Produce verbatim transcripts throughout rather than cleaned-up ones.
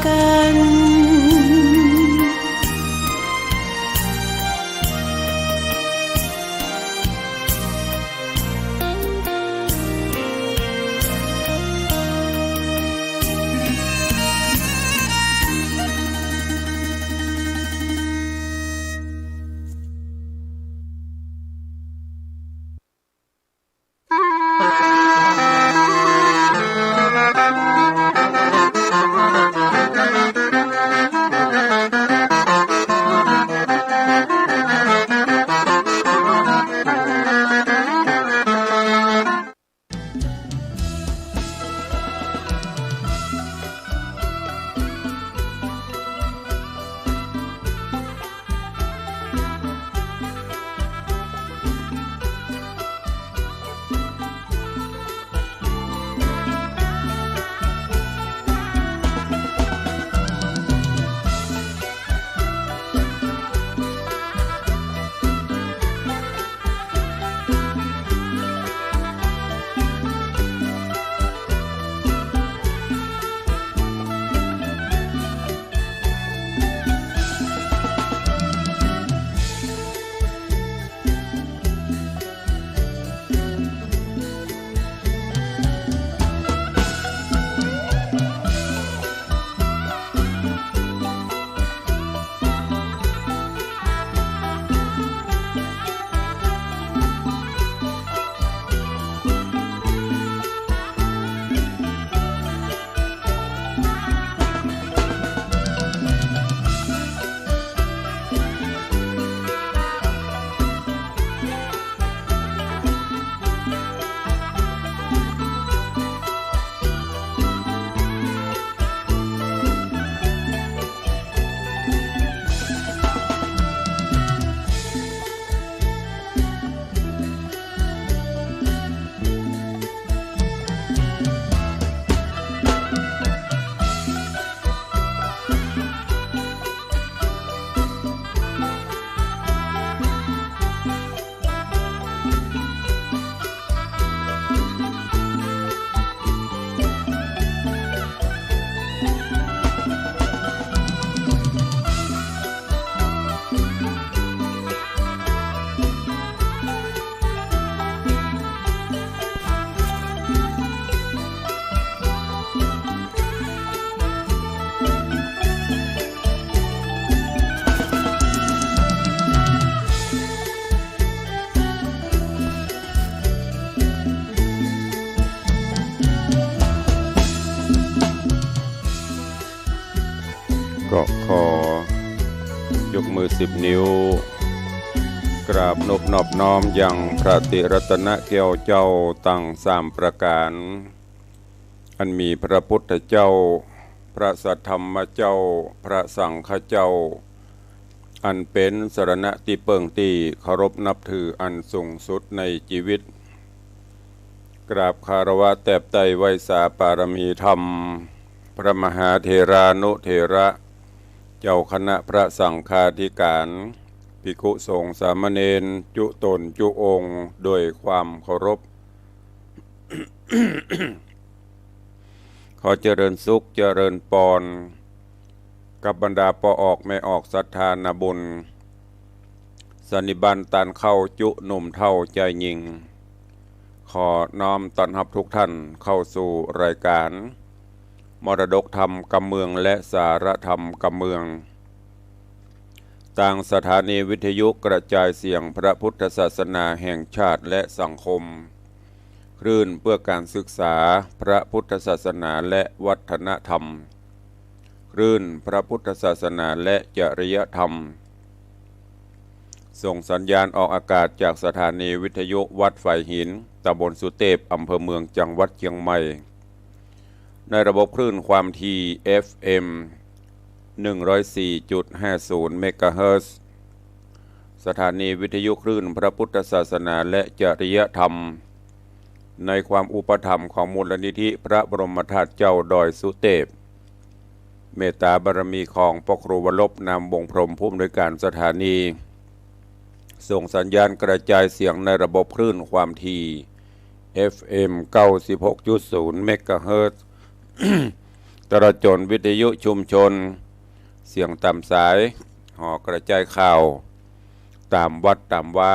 กันก็ขอยกมือสิบนิ้ว กราบนบนอบน้อมยังพระติรัตนแก้วเจ้าตังสามประก๋าน อันมีพระพุทธเจ้า พระสัทธรรมเจ้า พระสังฆเจ้า อันเป๋นสรณะตี้เปิ้งตี้เคารพนับถืออันสูงสุดในจีวิต กราบคารวะแตบใต้ไหว้สาปารมีธรรม พระมหาเถรานุเถระ เจ้าคณะพระสังฆาธิการ ภิกขุสงฆ์สามเณร จุ๊ต๋นจุ๊องค์ โดยความเคารพ ขอเจริญสุขเจริญปอน กับบรรดาป้อออกแม่ออกศรัทธานาบุญ สันนิบาตต้านเข้าจุ๊หนุ่มเฒ่าจายญิง ขอน้อมต้อนฮับทุกท่านเข้าสู่รายการ มรดกธรรมกำเมืองและสาระธรรมกำเมือง ตางสถานีวิทยุกระจายเสียงพระพุทธศาสนาแห่งชาติและสังคม คลื่นเพื่อการศึกษาพระพุทธศาสนาและวัฒนธรรม คลื่นพระพุทธศาสนาและจริยธรรม ส่งสัญญาณออกอากาศจากสถานีวิทยุวัดฝายหิน ตำบลสุเตพ อำเภอเมือง จังหวัดเชียงใหม่ ในระบบคลื่นความถี่ เอฟเอ็ม หนึ่งร้อยสี่จุดห้าศูนย์ เมกะเฮิรตซ์ สถานีวิทยุคลื่นพระพุทธศาสนาและจริยธรรม ในความอุปถัมภ์ของมูลนิธิพระบรมธาตุเจ้าดอยสุเตพ เมตตาบารมีของป้อครูวรรบ นามวงศ์พรหม ผู้อำนวยการสถานี ส่งสัญญาณกระจายเสียงในระบบคลื่นความถี่ เอฟเอ็ม เก้าสิบหกจุดศูนย์ เมกะเฮิรตซ์ ตลอดจ๋นวิทยุชุมชน เสียงต๋ามสาย ห่อกระจายข่าว ต๋ามวัดต๋ามวา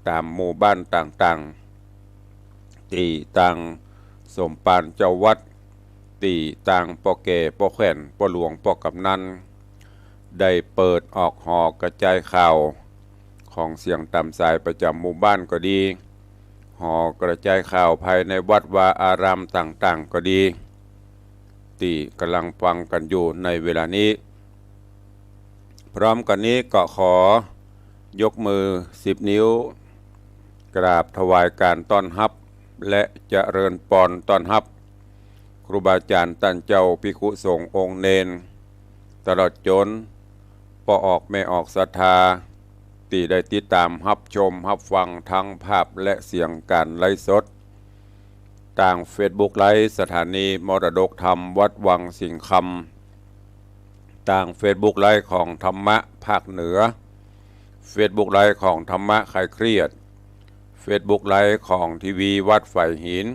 ต๋ามหมู่บ้านต่างๆ ตี้ตางสมภารเจ้าวัด ตี้ตางป้อแก่ ป้อแขว่น ป้อหลวง ป้อกำนัน ได้เปิดออกห่อกระจายข่าว ของเสียงต๋ามสายประจ๋ำหมู่บ้านก็ดี ห่อกระจายข่าวภายในวัดวาอารามต่างๆ ก็ดี ตี้ก่ำลังฟังกั๋นอยู่ในเวลานี้ พร้อมกั๋นนี้ก็ขอยกมือสิบนิ้ว กราบถวายก๋านต้อนฮับ และเจริญปอนต้อนฮับ ครูบาอาจ๋ารย์ต้านเจ้า ภิกขุสงฆ์องค์เณร ตลอดจ๋นป้อออกแม่ออกศรัทธา ตี้ได้ติดต๋ามฮับชมฮับฟังทั้งภาพและเสียงก๋านไลฟ์สด ตางเฟซบุ๊กไลฟ์สถานีมรดกธรรมวัดวังสิงห์คำ ตางเฟซบุ๊กไลฟ์ของธรรมะภาคเหนือ เฟซบุ๊กไลฟ์ของธรรมะคลายเครียด เฟซบุ๊กไลฟ์ของทีวีวัดฝายหิน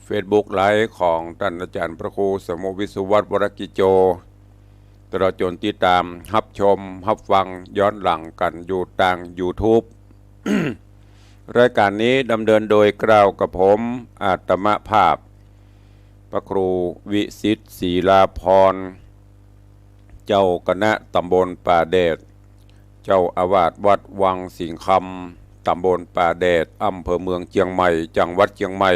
เฟซบุ๊กไลฟ์ของต้านอาจ๋ารย์พระครูสมุห์วิศวัฒน์ วรกิจโจ ตลอดจ๋นติดต๋ามฮับชมฮับฟังย้อนหลังกั๋นอยู่ตางยูทูบ รายก๋านนี้ดำเนินโดยเกล้ากับผม อาตมาภาพ พระครูวิสิทธิ์ ศรีลาภรณ์ เจ้าคณะตำบลป่าแดด เจ้าอาวาสวัดวังสิงห์คำ ตำบลป่าแดด อำเภอเมืองเจียงใหม่ จังหวัดเจียงใหม่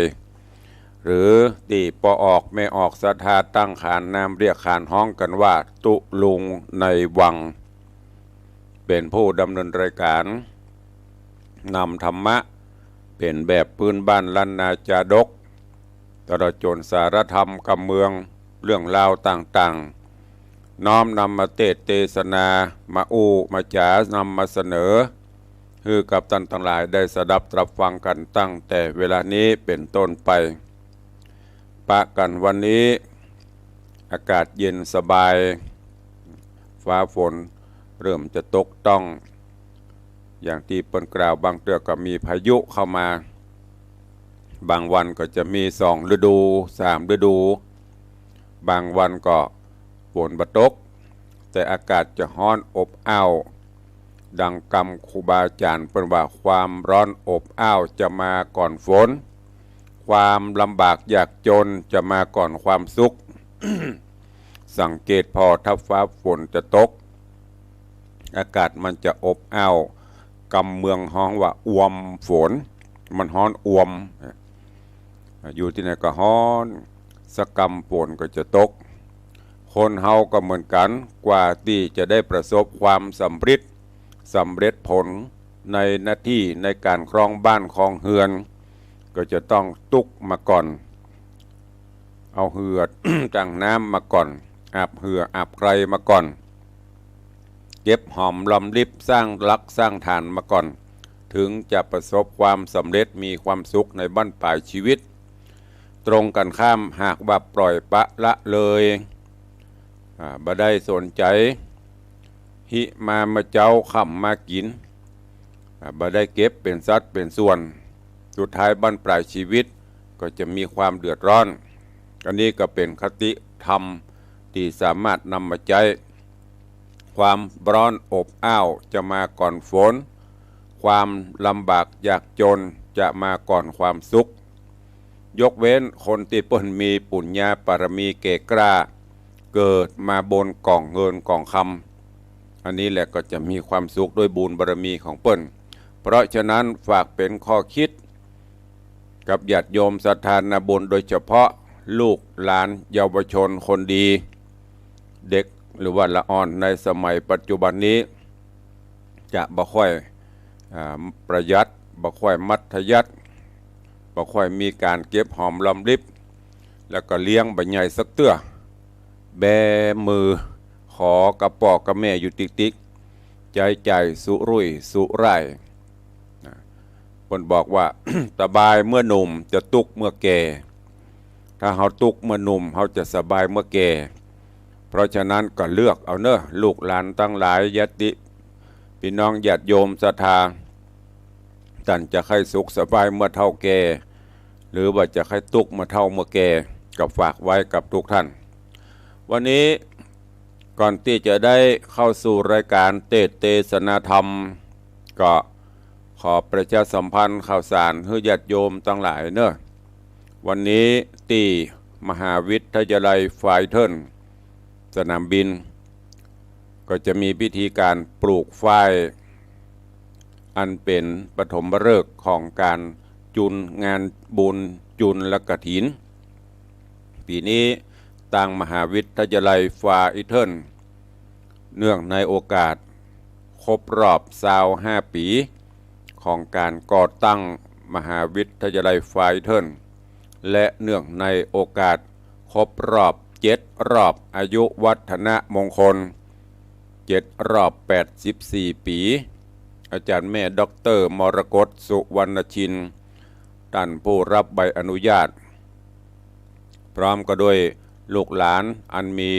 หรือตี้ป้อออกแม่ออกศรัทธาตั้งขานนามเรียกขานฮ้องกั๋นว่าตุ๊ลุงในวัง เป๋นผู้ดำเนินรายก๋าน นำธรรมะเป๋นแบบพื้นบ้านล้านนาจาดก ตลอดจ๋นสาระธรรมกำเมือง เรื่องราวต่างๆ น้อมนำมาเตสน์เตสนา มาอู้มาจ๋า นำมาเสนอ หื้อกับต้านตังหลายได้สดับตรับฟังกั๋นตั้งแต่เวลานี้เป๋นต้นไป ปะกั๋นวันนี้ อากาศเย็นสบาย ฟ้าฝนเริ่มจะตกต้อง อย่างตี้เปิ้นกล่าว บางเตื้อก็มีพายุเข้ามา บางวันก็จะมีสองฤดู สามฤดู บางวันก็ฝนบ่ตก แต่อากาศจะฮ้อนอบอ้าว ดังกำครูบาอาจ๋ารย์เปิ้นว่า ความร้อนอบอ้าวจะมาก่อนฝน ความลำบากยากจนจะมาก่อนความสุข สังเกตผ่อถ้าฟ้าฝนจะตก อากาศมันจะอบอ้าว กำเมืองฮ้องว่าอวมฝน มันฮ้อนอวม อยู่ตี้ไหนก็ฮ้อน สักกำฝนก็จะตก คนเฮาก็เหมือนกั๋น กว่าตี้จะได้ประสบความสำเร็จ สำเร็จผลในหน้าตี้ในก๋านครองบ้านครองเฮือน ก็จะต้องตุ๊กมาก่อน เอาเหือด ตั้งน้ำมาก่อน อาบเหืออาบไคลมาก่อน เก็บหอมรอมริบ สร้างหลักสร้างฐานมาก่อน ถึงจะประสบความสำเร็จ มีความสุขในบั้นปลายชีวิต ตรงกั๋นข้าม หากว่าปล่อยปละละเลย อ่า บ่ได้สนใจ๋ หิมาเมื่อเจ๊า ค่ำมากิ๋น อ่า บ่ได้เก็บเป๋นสัดเป๋นส่วน สุดท้ายบั้นปลายชีวิตก็จะมีความเดือดร้อน อันนี้ก็เป๋นคติธรรมตี้สามารถนำมาใจ๊ ความร้อนอบอ้าวจะมาก่อนฝน ความลำบากยากจนจะมาก่อนความสุข ยกเว้นคนตี้เปิ้นมีปุญญาบารมีแก่กล้า เกิดมาบนก่องเงินก่องคำ อันนี้แหละก็จะมีความสุขด้วยบุญบารมีของเปิ้น เพราะฉะนั้นฝากเป๋นข้อคิด กับญาติโยมศรัทธานาบุญ โดยเฉพาะลูกหลานเยาวชนคนดี เด็กหรือว่าละอ่อนในสมัยปัจจุบันนี้ จะบ่ค่อย อ่า ประหยัด บ่ค่อยมัธยัสถ์ บ่ค่อยมีก๋านเก็บหอมรอมริบ แล้วก็เลี้ยงบ่ใหญ่สักเตื้อ แบมือขอกับป้อกับแม่อยู่ติ๊กๆ ใจ๊จ่ายสุรุ่ยสุร่าย นะ เปิ้นบอกว่า สบายเมื่อหนุ่มจะตุ๊กข์เมื่อแก่ ถ้าเฮาตุ๊กข์เมื่อหนุ่ม เฮาจะสบายเมื่อแก่ เพราะฉะนั้นก็เลือกเอาเน่อ ลูกหลานตังหลาย ญาติพี่น้องญาติโยมศรัทธา ต้านจะใค่สุขสบายเมื่อเฒ่าแก่ หรือว่าจะใค่ตุ๊กข์เมื่อเฒ่าเมื่อแก่ ก็ฝากไว้กับทุกท่าน วันนี้ก่อนตี้จะได้เข้าสู่รายก๋านเตสน์เตสนาธรรม ก็ขอประชาสัมพันธ์ข่าวสารหื้อญาติโยมตังหลายเนาะ วันนี้ตี้มหาวิทยาลัยฟายเทิล สนามบิน ก็จะมีพิธีก๋านปลูกฝ้าย อันเป๋นปฐมฤกษ์ของก๋านจุลงานบุญจุลกฐิน ปี๋นี้ตางมหาวิทยาลัยฟายเทิล เนื่องในโอกาสครบรอบซาวห้าปี๋ของก๋านก่อตั้งมหาวิทยาลัยฟายเทิล และเนื่องในโอกาสครบรอบเจ็ดรอบอายุวัฒนมงคล เจ็ดรอบแปดสิบสี่ปี๋ อาจ๋ารย์แม่ด็อกเตอร์มรกต สุวรรณชิน ต้านผู้ฮับใบอนุญาต พร้อมก็ด้วยลูกหลานอันมี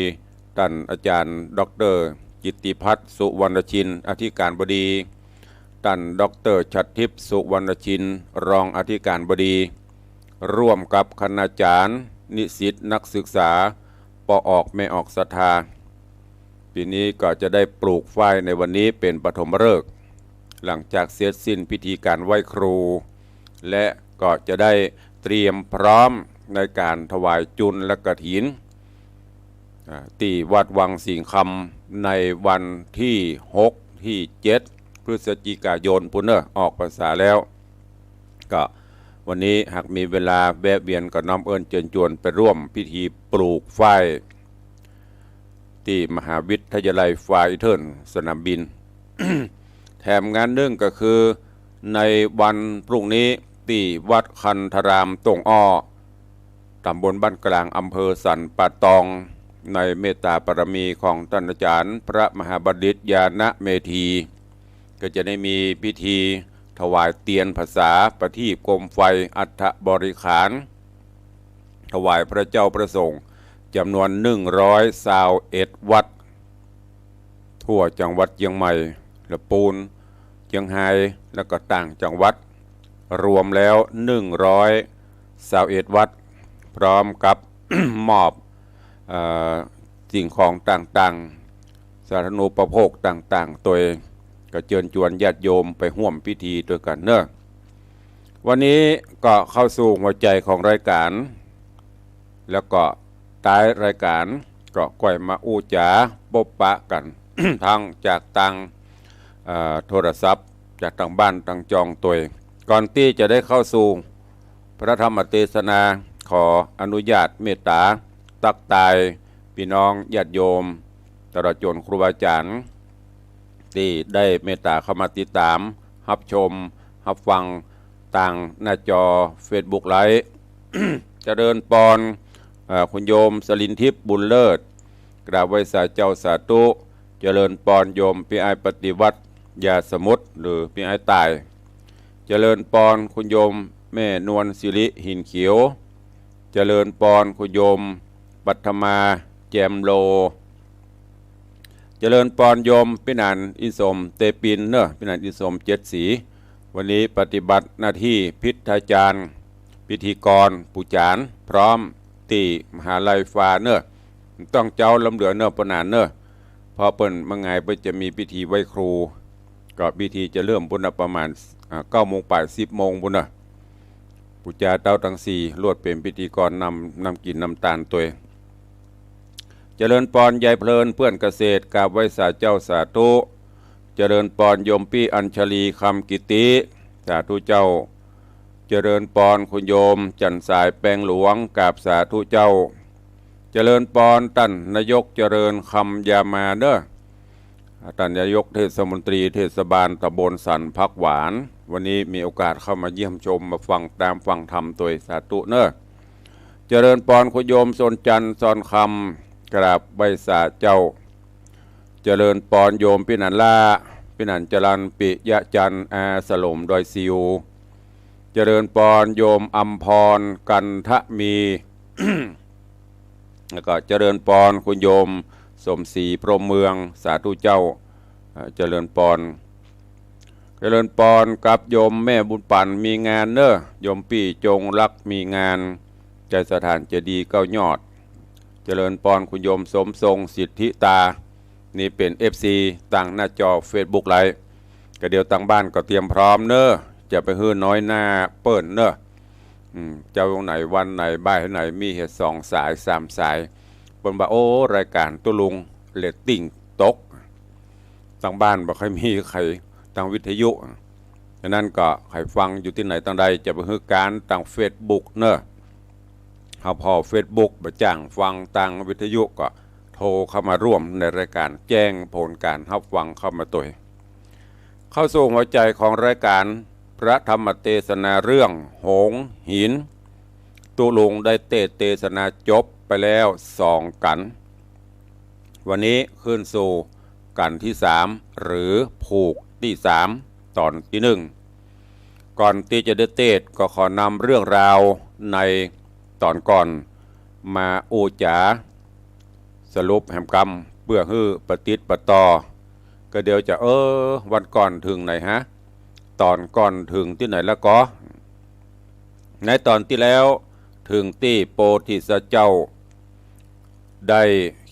ต้านอาจ๋ารย์ด็อกเตอร์กิตติพัฒน์ สุวรรณชิน อธิการบดี ต้านด็อกเตอร์ฉัตรทิพย์ สุวรรณชิน รองอธิการบดี ร่วมกับคณาจ๋ารย์ นิสิต นักศึกษา ป้อออกแม่ออกศรัทธา ปี๋นี้ก็จะได้ปลูกฝ้ายในวันนี้เป๋นปฐมฤกษ์ หลังจากเสร็จสิ้นพิธีก๋านไหว้ครู และก็จะได้เตรียมพร้อมในก๋านถวายจุลกฐิน อ่า ตี้วัดวังสิงห์คำ ในวันตี้หกตี้เจ็ดพฤศจิกายนปู้นเนาะ ออกพรรษาแล้ว ก็วันนี้หากมีเวลาแวะเวียนก็น้อมเอิ้นเจิญจวนไปร่วมพิธีปลูกฝ้าย ตี้มหาวิทยาลัยฟายเทิล สนามบิน แถมงานนึ่งก็คือในวันพรุ่งนี้ตี้วัดคันธารามต้งอ้อ ต๋ำบลบ้านกลาง อำเภอสันป่าตอง ในเมตตาบารมีของต้านอาจ๋ารย์พระมหาบัณฑิตญาณเมธี ก็จะได้มีพิธีถวายเตียนพรรษา ประทีปโคมไฟ อัฐบริขาร ถวายพระเจ้าพระสงฆ์จ๋ำนวนหนึ่งร้อยซาวเอ็ดวัตต์ ทั่วจังหวัดเจียงใหม่ ละปูน เจียงฮาย แล้วก็ต่างจังหวัด รวมแล้วหนึ่งร้อยซาวเอ็ดวัตต์ พร้อมกับ มอบ เอ่อ สิ่งของต่างๆ สาธารณูปโภคต่างๆ ตวย ก็เจิญจวนญาติโยมไปฮ่วมพิธีตวยกั๋นเนาะ วันนี้ก็เข้าสู่หัวใจ๋ของรายก๋าน แล้วก็ต๊ายรายก๋านก็ก้อยมาอู้จ๋าปบปะกั๋น ตึงจากตาง เอ่อ โทรศัพท์ จากตางบ้านตางจองตวย ก่อนตี้จะได้เข้าสู่พระธรรมเตสนา ขออนุญาตเมตตาตั๊กตายปี้น้องญาติโยม ตลอดจ๋นครูบาอาจ๋ารย์ ตี้ได้เมตตาเข้ามาติดต๋าม ฮับชม ฮับฟังตางหน้าจอเฟซบุ๊กไลฟ์ เจริญปอน เอ่อ คุณโยมสลินทิพย์ บุญเลิศ กราบไหว้สาเจ้าสาธุ เจริญปอนโยมปี้อ้ายปฏิวัติ ยาสมุทร หรือปี้อ้ายต่าย เจริญปอนคุณโยมแม่นวลสิริ หินเขียว เจริญปอนคุณโยมปัทมา แจ่มโล เจริญปอนโยมปี้หนานอินสม เตปินเนาะ ปี้หนานอินสม เจ็ดสี วันนี้ปฏิบัติหน้าตี้พิทยาจารย์ พิธีกร ปู่จ๋ารย์ พร้อมตี้มหาลัยฟายเนาะ ต้องเจ๊าล้ำเหลือเนาะ ป้อหนานเนาะ เพราะเปิ้น เมื่อไงเปิ้นจะมีพิธีไหว้ครู ก็พิธีจะเริ่มปู้นน่ะ ประมาณ อ่า เก้าโมงป๋าย สิบโมงปู้นน่ะ ปู่จ๋าเต้าตังสี่ ลวดเป๋นพิธีกรนำ นำกิ๋นนำตานตวย เจริญปอนยายเพลิน เปื้อนเกษตร กราบไหว้สาเจ้าสาธุ เจริญปอนโยมปี้อัญชลี คำกิติ สาธุเจ้า เจริญปอนคุณโยมจันทร์สาย แปงหลวง กราบสาธุเจ้า เจริญปอนต้านนายกเจริญ คำยามาเนาะ ต้านนายกเทศมนตรีเทศบาลตำบลสันผักหวาน วันนี้มีโอกาสเข้ามาเยี่ยมชม มาฟังตามฟังธรรมตวย สาธุเนาะ เจริญปอนคุณโยมสนจันทร์ สอนคำ กราบไหว้สาเจ้า เจริญปอนโยมปี้หนานล่า ปี้หนานจรัญ ปิยะจันทร์ อาสลม ดอยสิว เจริญปอนโยมอำพร กันทะมี แล้วก็เจริญปอนคุณโยมสมศรี พรหมเมือง สาธุเจ้า อ่า เจริญปอน เจริญปอนกับโยมแม่บุญปั๋น มีงานเนาะ โยมปี้จงรัก มีงาน ใจ๋สถานเจดีย์เก้ายอด เจริญปอนคุณโยมสมทรงสิทธิตา นี่เป๋น เอฟซี ตางหน้าจอเฟซบุ๊กไลฟ์ ก็เดี๋ยวตางบ้านก็เตรียมพร้อมเนอะ จะไปหื้อน้อยหน้าเปิ้นเนอะ อืม เจ๊าไหนวันไหนบ่ายไหนมีเหตุสองสายสามสาย เปิ้นว่า โอ้ รายก๋านตุ๊ลุงเรตติ้งตก ตางบ้านบ่ค่อยมีใผตางวิทยุ ฉะนั้นก็ใผฟังอยู่ตี้ไหนตางใด จะไปหื้อก๋านตางเฟซบุ๊กเนอะ เฮาผ่อเฟซบุ๊กบ่จ้างฟังตางวิทยุก็โทรเข้ามาร่วมในรายก๋าน แจ้งผลก๋านฮับฟังเข้ามาตวย เข้าสู่หัวใจ๋ของรายก๋านพระธรรมเตสนาเรื่องโหงหิน ตุ๊ลุงได้เตสน์เตสนาจบไปแล้วสองกัณฑ์ วันนี้ขึ้นสู่กัณฑ์ตี้สาม หรือผูกตี้สาม ต๋อนตี้นึ่ง ก่อนตี้จะได้เตสน์ก็ขอนำเรื่องราวในต๋อนก่อนมาอู้จ๋าสรุปแหมกำ เปื้อหื้อปะติดปะต่อ ก็เดี๋ยวจะ เออ วันก่อนเถิงไหนฮะ ต๋อนก่อนเถิงตี้ไหนแล้วก็ ในต๋อนตี้แล้วเถิงตี้โปธิสัตว์เจ้า ได้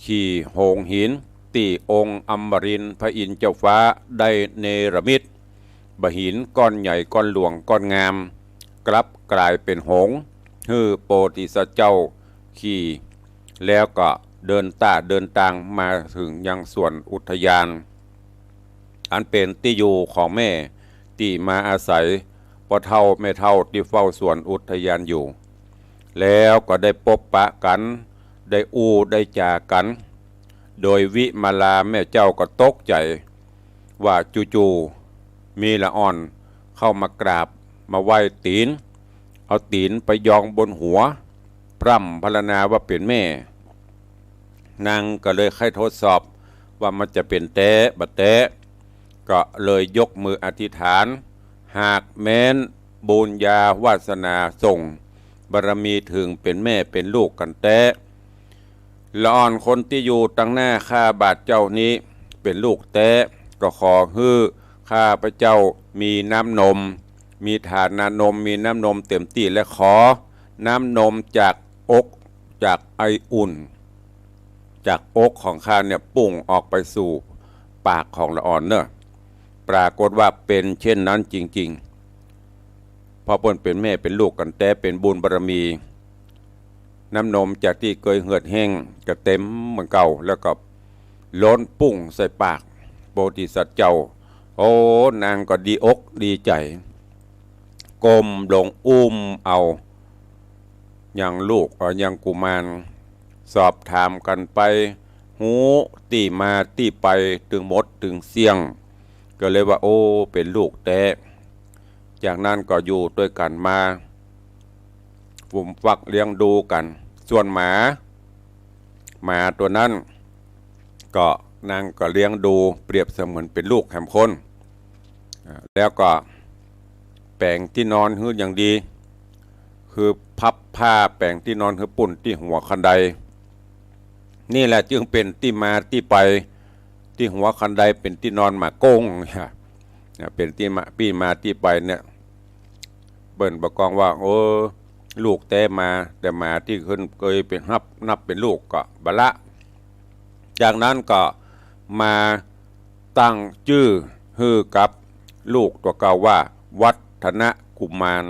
ขี่โหงหินตี้องค์อมรินทร์พระอินทร์เจ้าฟ้าได้เนรมิตบ่าหินก้อนใหญ่ก้อนหลวงก้อนงาม กลับก๋ายเป๋นโหง หื้อโปธิสัตว์เจ้าขี่ แล้วก็เดินต้าเดินตางมาเถิงยังสวนอุทยาน อันเป๋นตี้อยู่ของแม่ตี้มาอาศัยป้อเฒ่าแม่เฒ่าตี้เฝ้าสวนอุทยานอยู่ แล้วก็ได้ปบปะกั๋น ได้อู้ได้จ๋ากั๋น โดยวิมาลาแม่เจ้าก็ตกใจ๋ว่าจู่ๆ มีละอ่อนเข้ามากราบมาไหว้ตี๋น เอาตี๋นไปยองบนหัว พร่ำพรรณนาว่าเป๋นแม่ นางก็เลยใค่ทดสอบว่ามันจะเป๋นแต๊บ่แต๊ ก็เลยยกมืออธิษฐาน หากแม้นบุญญาวาสนาส่งบารมีเถิงเป๋นแม่เป๋นลูกกั๋นแต๊ ละอ่อนคนตี้อยู่ตังหน้าข้าบาทเจ้านี้เป๋นลูกแต๊ ก็ขอหื้อข้าพเจ้ามีน้ำนม มีฐานนม มีน้ำนมเต๋มตี้ และขอน้ำนมจากอก จากไออุ่น จากอกของข้าเนี่ย ปุ้งออกไปสู่ปากของละอ่อนเน่อ ปรากฏว่าเป๋นเช่นนั้นจริงๆ เพราะเปิ้นเป๋นแม่เป๋นลูกกั๋นแต๊ เป๋นบุญบารมี น้ำนมจากตี้เกยเหือดแห้งก็เต๋มเหมือนเก่า แล้วก็ล้นปุ้งใส่ปากโปธิสัตว์เจ้า โอ้ นางก็ดีอกดีใจ๋ ก้มลงอุ้มเอายังลูก เอ่อ ยังกุมาร สอบถามกั๋นไป ฮู้ตี้มาตี้ไปตึงหมดตึงเสี้ยง ก็เลยว่า โอ้ เป๋นลูกแต๊ จากนั้นก็อยู่ตวยกั๋นมา ฟูมฟักเลี้ยงดูกั๋น ส่วนหมา หมาตั๋วนั้น ก็นางก็เลี้ยงดูเปรียบเสมือนเป๋นลูกแหมคน อ่า แล้วก็แป๋งตี้นอนหื้ออย่างดี คือพับผ้าแป๋งตี้นอนหื้อปูนตี้หัวคันได นี่แหละจึงเป๋นตี้มาตี้ไป ตี้หัวคันไดเป๋นตี้นอนหมาโก้ง เนี่ย เป๋นตี้มา ปี้มาตี้ไปเนี่ย เปิ้นบ่กองว่า เออ ลูกแต๊มา แต่หมาตี้เปิ้นเกยเป๋นฮับนับเป๋นลูกก็บ่ละ จากนั้นก็มาตั้งจื้อหื้อกับลูกตั๋วเก่าว่า วัฒนกุมาร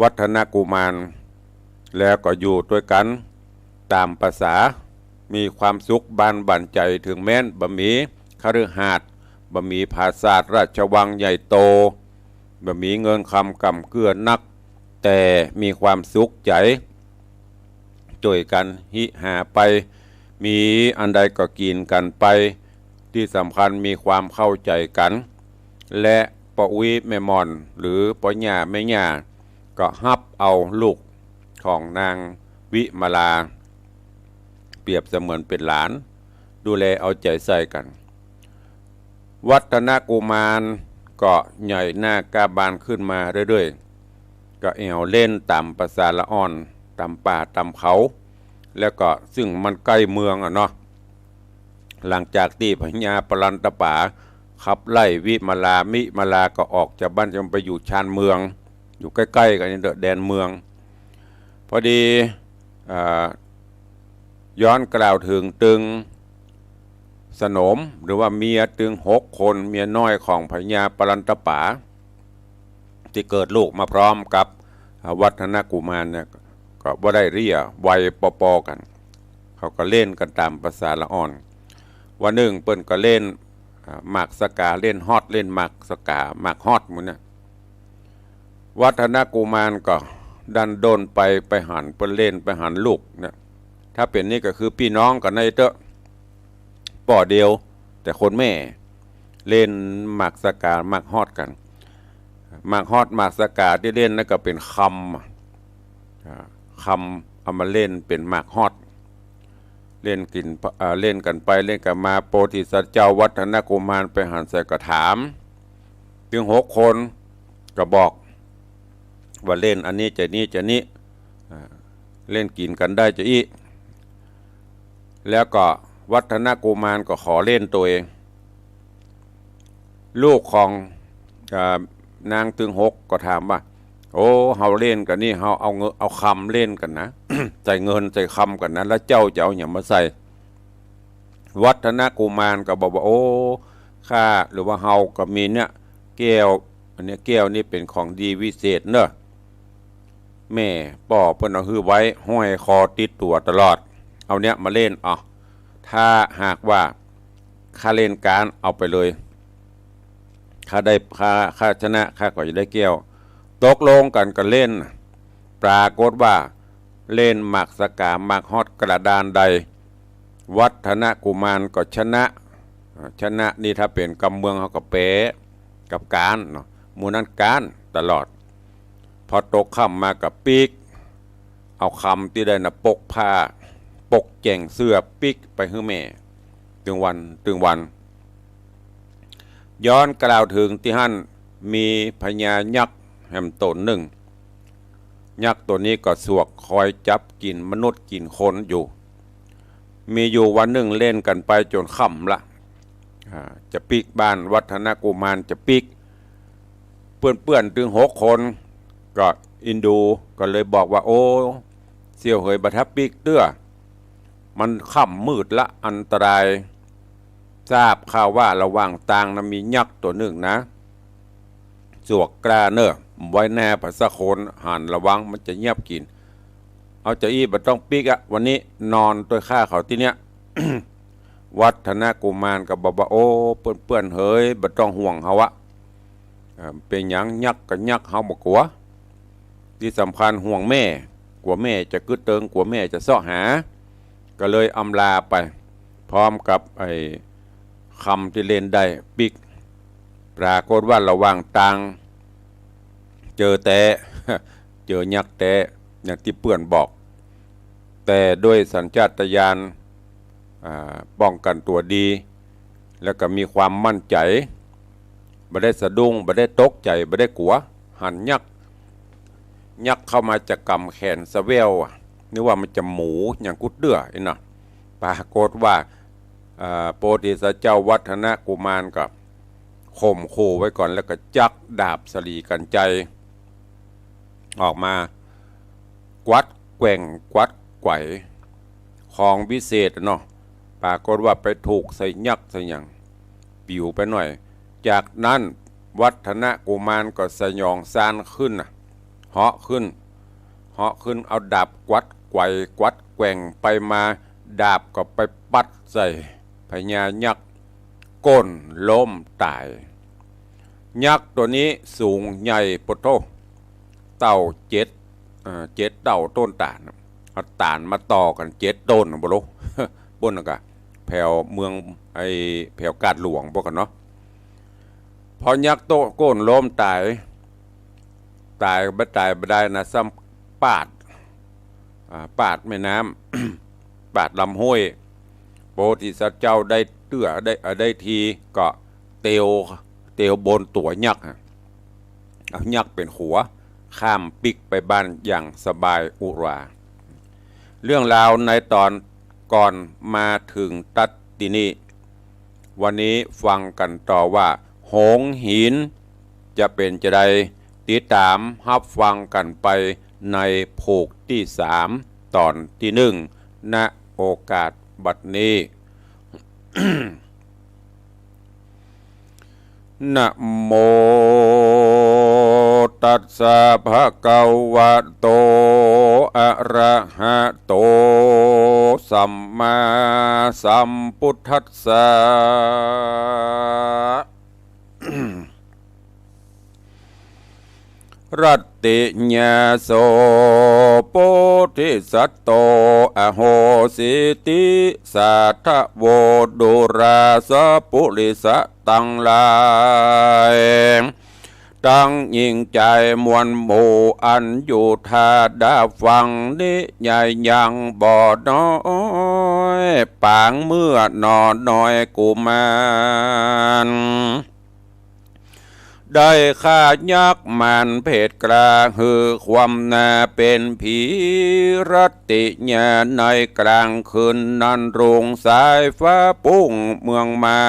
วัฒนกุมาร แล้วก็อยู่ตวยกั๋นต๋ามประสา มีความสุขบานบั่นใจ๋ เถิงแม้นบ่มีคฤหาสน์ บ่มีผาสาทราชวังใหญ่โต บ่มีเงินคำก่ำเกื้อนัก แต่มีความสุขใจ๋ จ้วยกั๋นหิหาไป มีอันใดก็กิ๋นกั๋นไป ตี้สำคัญมีความเข้าใจ๋กั๋น และป้ออุ๊ยแม่หม่อน หรือป้อย่าแม่ย่า ก็ฮับเอาลูกของนางวิมาลา เปรียบเสมือนเป๋นหลาน ดูแลเอาใจ๋ใส่กั๋น วัฒนกุมารก็ใหญ่หน้าก้าบานขึ้นมาเรื่อยๆ ก็แอ่วเล่นต๋ามประสาละอ่อน ต๋ามป่าต๋ามเขา แล้วก็ซึ่งมันใก้เมืองอะเนาะ หลังจากตี้พญาปลันตป๋าขับไล่วิมาลา วิมาลาก็ออกจากบ้านจะไปอยู่ชานเมือง อยู่ใก้ๆ กั๋นนี่เต๊อะ แดนเมือง พอดี อ่า ย้อนกล่าวเถิงตึงสนม หรือว่าเมียตึงหกคน เมียน้อยของพญาปรันตป๋า ตี้เกิดลูกมาพร้อมกับ อ่า วัฒนกุมารเนี่ย ก็บ่ได้เลี้ยงวัยปอๆ กั๋น เขาก็เล่นกั๋นต๋ามภาษาละอ่อน วันนึ่งเปิ้นก็เล่น อ่า หมากสะก๋า เล่นฮอด เล่นหมากสะก๋า หมากฮอดหมู่เนี่ย วัฒนกุมารก็ดันด้นไป ไปหันเปิ้นเล่น ไปหันลูกเนี่ย ถ้าเป๋นนี่ก็คือปี้น้องกั๋นในเต๊อะ ป้อเดียว แต่คนแม่ เล่นหมากสะก๋า หมากฮอดกั๋น หมากฮอด หมากสะก๋าตี้เล่นนั้นก็เป๋นคำ อ่า คำเอามาเล่นเป๋นหมากฮอด เล่นกิ๋น อ่า เล่นกั๋นไปเล่นกั๋นมา โพธิสัตว์เจ้าวัฒนกุมารไปหันใส่ก็ถาม ตึงหกคนก็บอก ว่าเล่นอันนี้จะนี้จะนี้ อ่า เล่นกิ๋นกั๋นได้จะอี้ แล้วก็วัฒนกุมารก็ขอเล่นตั๋วเอง ลูกของ อ่า นางตึงหกก็ถามว่า โอ้ เฮาเล่นกั๋นนี่ เฮาเอาเงิน เอาคำเล่นกั๋นนะ ใส่เงินใส่คำกั๋นนะ แล้วเจ้าจะเอาหยังมาใส่ วัฒนกุมารก็บอกว่า โอ้ ข้า หรือว่าเฮาก็มีเนี่ย แก้ว อันเนี้ย แก้วนี่เป๋นของดีวิเศษเนอะ แม่ป้อเปิ้นเอาหื้อไว้ ห้อยคอติดตั๋วตลอด เอาเนี้ยมาเล่น อ่ะ ถ้าหากว่าข้าเล่นก๋าน เอาไปเลย ข้าได้ ข้า ข้าชนะ ข้าก็จะได้แก้ว ตกลงกั๋นก็เล่น ปรากฏว่าเล่นหมากสะก๋า หมากฮอดกระดานใด วัฒนกุมารก็ชนะ อ่า ชนะนี่ถ้าเป๋นกำเมืองเฮาก็แป๊กับก๊านเนาะ หมู่นั้นก๊านตลอด พอตกค่ำมาก็ปิ๊ก เอาคำตี้ได้นะปกผ้า ปกแจ๋งเสื้อปิ๊กไปหื้อแม่ ตึงวัน ตึงวัน ย้อนกล่าวเถิงตี้หั้น มีพญายักษ์แหมต๋นนึ่ง ยักษ์ตั๋วนี้ก็สวกคอยจับกิ๋นมนุษย์กิ๋นคนอยู่ มีอยู่วันนึ่งเล่นกั๋นไปจ๋นค่ำละ อ่า จะปิ๊กบ้านวัฒนกุมารจะปิ๊ก เปื้อนๆ ตึงหกคน ก็อินดูก็เลยบอกว่า โอ้ เสี่ยวเหย บ่าถ้าปิ๊กเตื้อ มันค่ำมืดละ อันตราย ทราบข่าวว่าระหว่างตางนะมียักษ์ตั๋วนึ่งนะ สวกกล้าเน่อ ไว้แน่ ผาสักคนหันระวังมันจะเยียบกิ๋น เอาจะอี้บ่ต้องปิ๊กอะ วันนี้นอนตวยข้าเขาตี้เนี้ย วัฒนกุมารก็บอกว่า โอ้ เปื้อนๆ เหย บ่ต้องห่วงเฮาอะ เอ่อ เป๋นหยัง ยักษ์ก็ยักษ์ เฮาบ่กั๋ว ตี้สำคัญห่วงแม่ กั๋วแม่จะกึ๊ดเติง กั๋วแม่จะเซาะหา ก็เลยอำลาไป พร้อมกับไอ้คำตี้เล่นได้ปิ๊ก ปรากฏว่าระหว่างตาง เจอแต๊ เจอยักษ์แต๊ อย่างตี้เปื้อนบอก แต่ด้วยสัญชาตญาณ อ่า ป้องกั๋นตั๋วดี แล้วก็มีความมั่นใจ๋ บ่ได้สะดุ้ง บ่ได้ตกใจ๋ บ่ได้กั๋ว หันยักษ์ ยักษ์เข้ามาจะก๋ำแขนสะแว่วอะ นึกว่ามันจะหมูอย่างกุ๊ดเตื้ออี้เนาะ ปรากฏว่า อ่า โพธิสัตว์เจ้าวัฒนกุมารก็ข่มขู่ไว้ก่อน แล้วก็จั๊กดาบสลีกัญไชย ออกมา กวัดแกว่งกวัดไขว่ ของวิเศษอะเนาะ ปรากฏว่าไปถูกใส่ยักษ์ใส่หยัง ปิ๋วไปหน่อย จากนั้นวัฒนกุมารก็สยองซานขึ้นน่ะ เหาะขึ้น เหาะขึ้น เอาดาบกวัดไขว่ กวัดแกว่งไปมา ดาบก็ไปปัดใส่พญายักษ์ ก้นล้มต๋าย ยักษ์ตั๋วนี้สูงใหญ่โปะโธ่ เต้าเจ็ด เอ่อ เจ็ดเต้าต้นต๋าลน่ะ เอาต๋าลมาต่อกั๋นเจ็ดต้นน่ะบ่ฮู้ ปุ้นน่ะกะ แผวเมือง ไอ้แผวกาดหลวงปุ้นกั๋นเนาะ พอยักษ์โต้ก้นล้มต๋าย ต๋ายบ่ต๋ายบ่ได้นะ ซ้ำปาด อ่า ปาดแม่น้ำ ปาดลำห้วย โพธิสัตว์เจ้าได้เตื้อ ได้ เอ่อ ได้ทีก็เตียว เตียวบนตั๋วยักษ์อะ เอายักษ์เป๋นขัว ข้ามปิ๊กไปบ้านอย่างสบายอุรา เรื่องราวในต๋อนก่อนมาเถิงตั๊ดตี้นี่ วันนี้ฟังกั๋นต่อว่า หงส์หิน จะเป๋นจาใด ติดต๋ามฮับฟังกั๋นไปในผูกตี้สาม ตอนตี้นึ่ง ณ โอกาสบัดนี้ นะโม ตัสสะ ภะคะวะโต อะระหะโต สัมมาสัมพุทธัสสะ รัตติยาโส โพธิสัตโต อโหสิติ สาธะโว ดูราสะปุริสะตังหลาย ตังญิงจายมวลหมู่ อันอยู่ท่าดาฟังนี้ ยายยังบ่น้อย ปางเมื่อหนอน้อยกุมาร ได้ฆ่ายักษ์มารเผดกล้า หื้อความหน้าเป๋นผี รัตติยาในกลางคืนนั้น รุ่งสายฟ้าปุ้งเมืองใหม่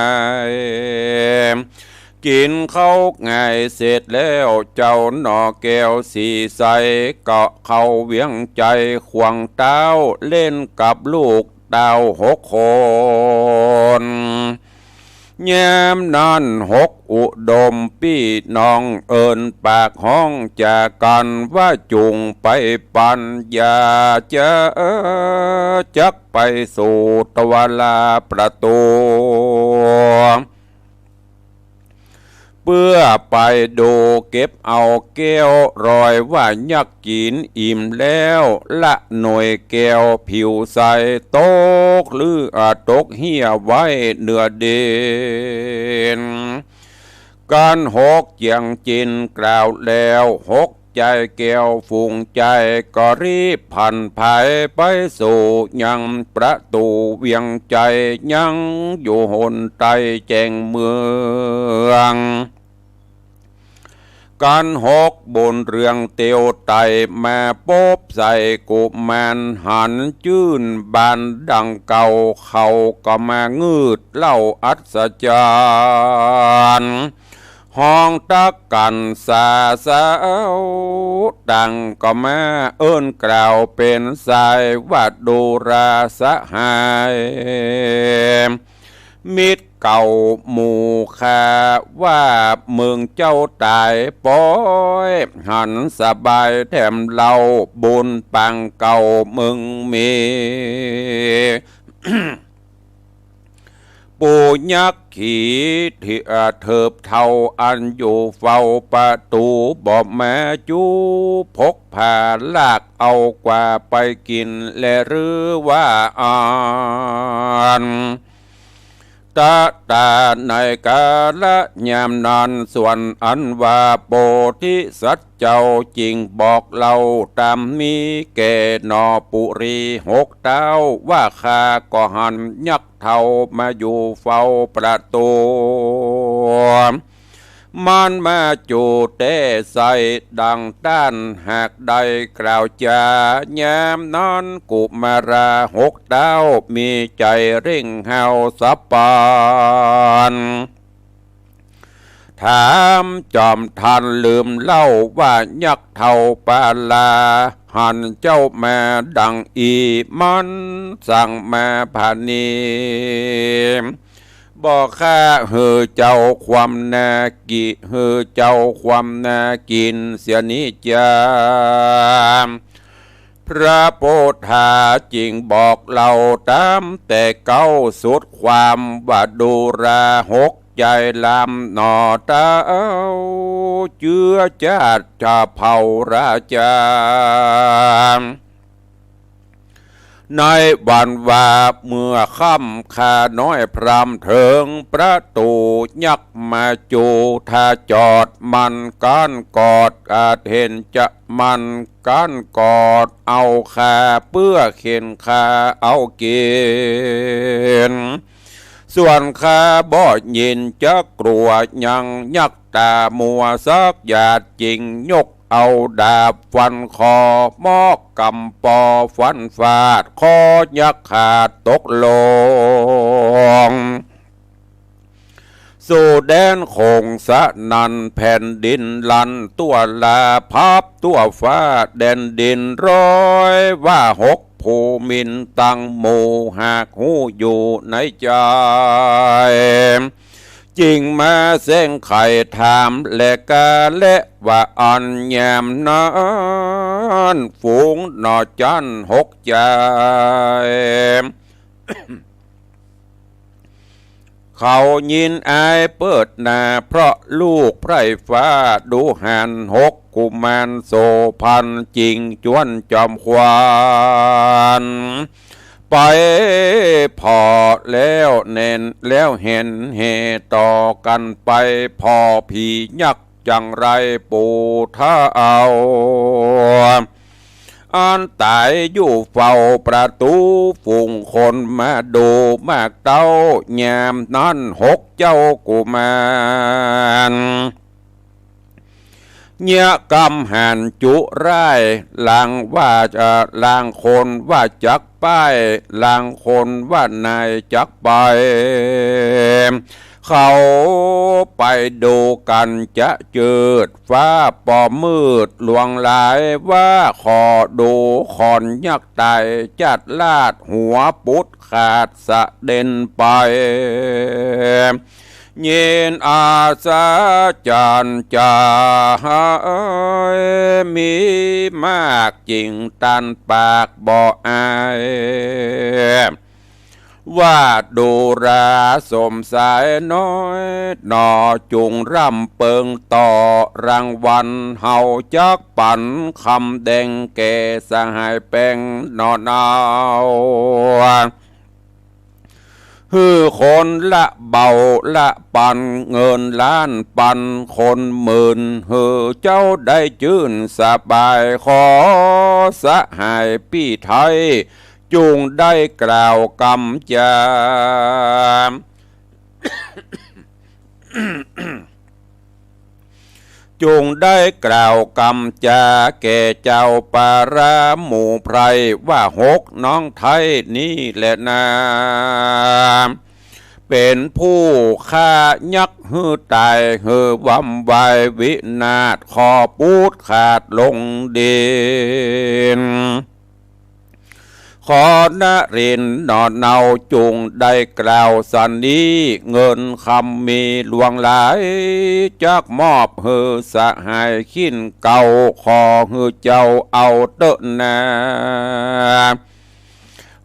กิ๋นข้าวง่ายเสร็จแล้ว เจ้าหน่อแก้วสีใส ก็เข้าเวียงใจ๋ ขว้างเต๊าเล่นกับลูกเต้าหกคน ยามนั้นหกอุดมปี้น้อง เอิ้นปากฮ้องจ๋ากั๋นว่า จุ่งไปปั๋น อย่าจะจักไปสู่ตวาราประตู๋ เปื้อไปดูเก็บเอาแก้ว รอยว่ายักษ์กิ๋นอิ่มแล้ว ละหน่วยแก้วผิวใส ตกเลือดตกเฮี้ยไว้เหนือดิน กั๋นหกเจียงจินกล่าวแล้ว หกใจ๋แก้วฝูงใจ๋ ก็รีบผันผายไปสู่ยังประตู๋เวียงใจ๋ ยังอยู่หนใต้แจ้งเมือง กั๋นหกบุญเรืองเตียวไต่ มาปบใส่กุมาร หันจื้นบานดังเก่า เขาก็มางืดเล่าอัศจรรย์ ฮ้องตักกั๋นสาเซา ต่างก็มาเอิ้นกล่าวเป๋นสายว่า ดูราสหาย มิตรเก่าหมู่ข้า ว่าเมืองเจ้าต๋ายป๊อย หันสบายแถมเล่า บุญปางเก่าเมืองมี ปู่ยักษ์ขีเถื่อเถิบเฒ่า อันอยู่เฝ้าประตู๋ บ่มาจู๋ พกพาลากเอากว่าไปกิ๋นแลหรือว่าอั้น ตะตาในกาละยามนั้น ส่วนอันว่าโพธิสัตว์เจ้า จึงบอกเล่าต๋ามมีแก่หน่อปุรีหกเต๊า ว่าข้าก็หันยักษ์เฒ่ามาอยู่เฝ้าประตู๋ มันมาจู๋แต๊ใส่ดังต้าน หากได้กล่าวจ๋า ยามนั้นกุมาราหกเต๊า มีใจ๋เร่งฮ้าวสะปาน ถามจอมทันลืมเล่าว่า ยักษ์เฒ่าปาลา หันเจ้ามาดังอี้ มันสั่งมาผานี บอกข้าหื้อเจ้าความนากิ หื้อเจ้าความนากิ๋นเสียนี้จา พระโพธาจึงบอกเล่าต๋ามแต่เก๊าสุดความ ว่าดูราหกใจ๋ลำหน่อเต๊า เจื้อจาติจะเผ่าราชา ในวันว่าเมื่อค่ำข้าน้อยพรามเถิงประตู๋ ยักษ์มาจู๋ถ้าจอด มันก้านกอด อาจเห็นจะมันก้านกอดเอาข้า เปื้อเข็นข้าเอากิ๋น ส่วนข้าบ่ยินจะกลัวยัง ยักษ์ต๋ามัวสักหยาด จึงยกเอาดาบฟันคอ มอกกำปอฟันฟาด คอยักษ์ขาดตกลง สู่แดนโขงสนั่น แผ่นดินลั่นตั๋วลา พับตั๋วฟ้าแดนดิน ร้อยว่าหกโผ ปู่หมิ่นตังหมู่หากฮู้อยู่ในใจ๋ จึงมาแสดงไขถามแลกาแลว่าอั้น ยามนั้นฝูงหน่อจั๊นหกใจ๋ เขายินอายเปิดหน้า เพราะลูกไพร่ฟ้าดูหานหก กุมารโสภณจริงจวนจอมขวัญ ไปผ่อแล้วแน่นแล้วเห็นเหต่อกั๋นไป ผ่อผียักษ์จั๋งไรปู่เฒ่า อันต๋ายอยู่เฝ้าประตู๋ ฝูงคนมาดูมากเต้า ยามนั้นหกเจ้ากุมาร เยียะกำหานจุร้าย ลางว่า เอ่อ ลางคนว่าจักป้าย ลางคนว่านายจักไป เขาไปดูกั๋นจะจืด ฟ้าปอมืดหลวงหลายว่า ขอดูขอนยักษ์ต๋ายจัดลาด หัวปุดขาดสะเด็นไป เย็นอัศจรรย์จ๋า มีมากจริงตันปากบ่อาย ว่าดูราสมสายน้อยหน่อ จุ่งร่ำเปิงต่อรางวัล เฮาจักปั๋นคำแดงแก่สหายแปงหน่อเนา หื้อคนละเบาละปัน เงินล้านปันคนหมื่น หื้อเจ้าได้จื้นสบาย ขอสหายปี้ไทย จุ่งได้กล่าวกำจา จุ่งได้กล่าวกำจาแก่เจ้าปาราหมู่ไพร่ ว่าหกน้องไทยนี้แลนา เป๋นผู้ฆ่ายักษ์หื้อต๋าย หื้อวำวายวินาศ ขอปูดขาดลงดิน ขอนรินทร์หน่อเนาจุ่งได้กล่าวสันนี้ เงินคำมีหลวงหลาย จักมอบหื้อสหายขิ้นเก่า ขอหื้อเจ้าเอาเต๊อะนา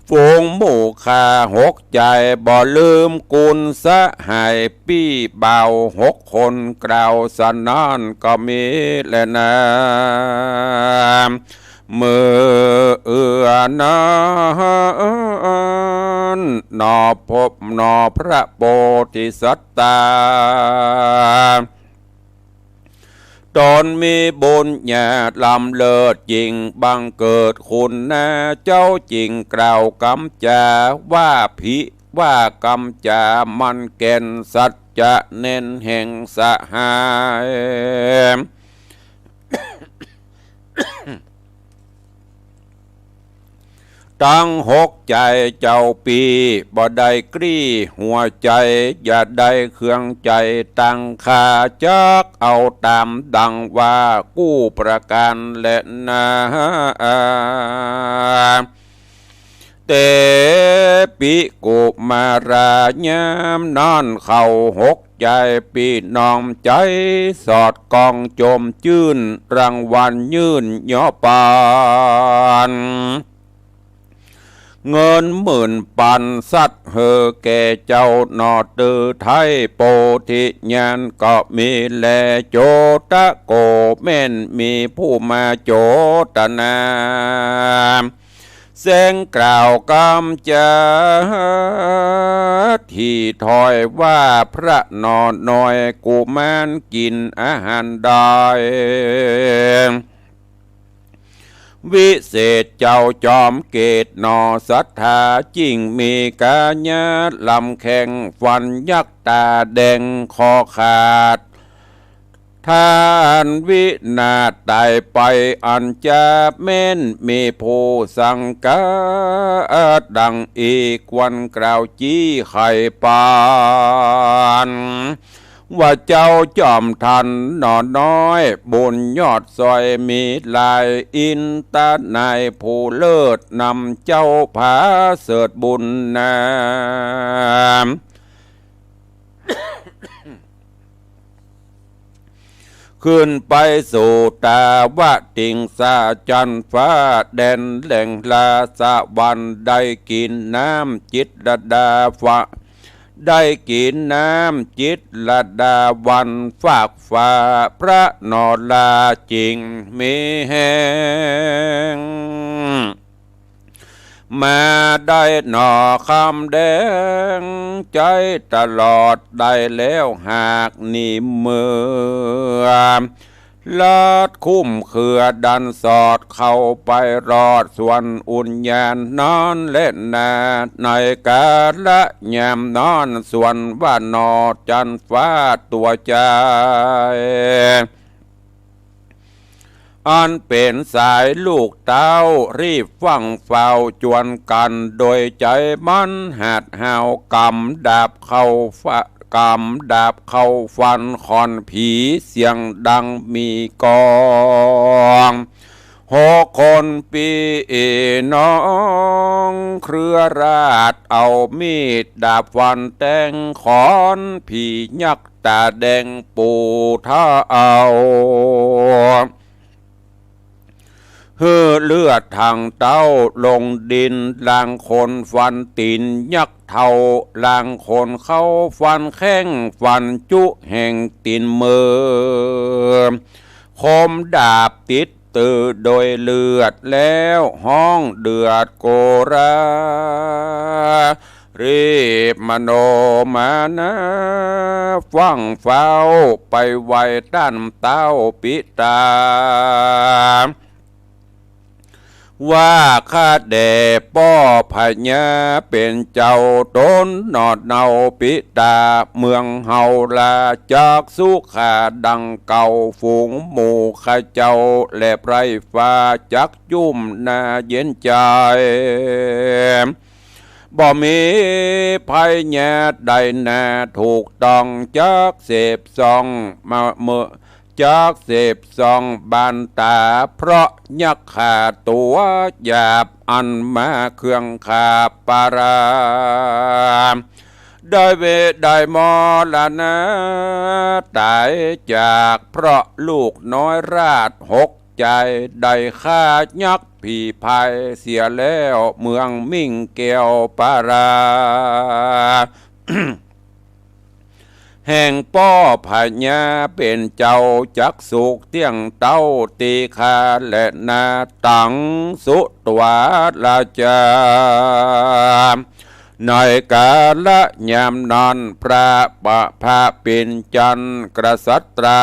ฝูงหมู่ข้าหกใจ๋บ่ลืมกุณสหายปี้บ่าวหกคน กล่าวสันนั้นก็มีแลนา เมื่อเอื้อนั้นหนอพบหนอพระโพธิสัตว์ต๋า ต๋นมีบุญญาล้ำเลิศจริง บังเกิดคุณนาเจ้า จึงกล่าวกำจาว่าผิว่ากำจามันแก่น สัจจะแน่นแห่งสหาย ตังหกใจ๋เจ้าปี้ บ่ได้กลี้หัวใจ๋ อย่าได้เคืองใจ๋ตัง ข้าจักเอาต๋ามดังว่ากู้ประก๋านแลนา เตปิกุมารายามนั้นเขาหกใจ๋ปี้น้องใจ๋ สอดก้องจมจื้น รางวัลยื่นยอปัน เงินหมื่นปันสัตว์หื้อแก่เจ้าหน่อ เตอไทยโพธิญาณก็มีแล โจตะโกแม่นมีผู้มาโจตนา แสดงกล่าวกำจา ถี่ถ้อยว่าพระหน่อน้อยกุมารกิ๋นอาหารได้ วิเศษเจ้าจอมเกตหน่อศรัทธา จึ่งมีกายะลำแข็ง ฟันยักษ์ต๋าแดงคอขาด ต้านวินาศต๋ายไป อันจะแม่นมีผู้สังกัดดังอีก ควรกล่าวจี้ไขปาน ว ว่าเจ้าจอมทันหนอน้อย บุญยอดสอยมีหลาย อินตานายผู้เลิศ นำเจ้าผาเสริฐบุญนา ขึ้นไปสู่ตาวติงสาจันทร์ฟ้า แดนแหล่งราชสวรรค์ ได้กิ๋นน้ำจิตรลดาฟ้า ได้กิ๋นน้ำจิตรลดาวัน ฝากฟ้าพระนราจึงมีแฮง มาได้หนอคำแดง ใจ๊ตลอดได้แล้วหากนี้เมื่อ ลัดคุ้มเครือดันสอดเข้าไปรอดสวนอุญญาณนอนแลนา ในกาละยามนอนสวนว่าหนอจันทร์ฟ้าตั๋วจาย อันเป๋นสายลูกเต้า รีบฟั่งเฝ้าจวนกั๋น โดยใจ๋มันหัดห้าว กำดาบเข้าฟะ กำดาบเข้าฟันขอนผี เสียงดังมีก้อง หกคนปี้น้องเครือราษฎร์ เอามีดดาบฟันแตงขอนผียักษ์ต๋าแดงปู่ถ้าเอา หื้อเลือดถังเต้าลงดิน ลางคนฟันตี๋นยักษ์เฒ่า ลางคนเข้าฟันแข้ง ฟันจุแห่งตี๋นมือ คมดาบติดตื้อโดยเลือด แล้วฮ้องเดือดโกรา รีบมโนมานา ฟั่งเฝ้าไปไหว้ต้านเต้าปิตา ว่าข้าแด่ป้อพญาเป๋นเจ้า ต๋นหนอดเนาปิตา เมืองเฮาลาจักสุขาดังเก่า ฝูงหมู่ข้าเจ้าและไพร่ฟ้าจักจุ่มนาเย็นใจ๋ บ่มีภัยยาใดนา ถูกต้องจักเสพส่องมาเมื่อ จักเสพส่องบานต๋า เพราะยักษ์ข้าตั๋วหยาบ อันมาเคืองข้าปารา ได้เว ได้มรณะต๋ายจาก เพราะลูกน้อยราษฎร์หก ใจ๋ได้ฆ่ายักษ์ผีพายเสียแล้ว เมืองมิ่งแก้วปารา แห่งป้อพญาเป๋นเจ้าจักสุขเตี้ยงเต้า ตี้ข้าและนาตังสุตวาราจา ในกาละยามนั้น พระปะ พระปิ่นจันทร์กษัตรา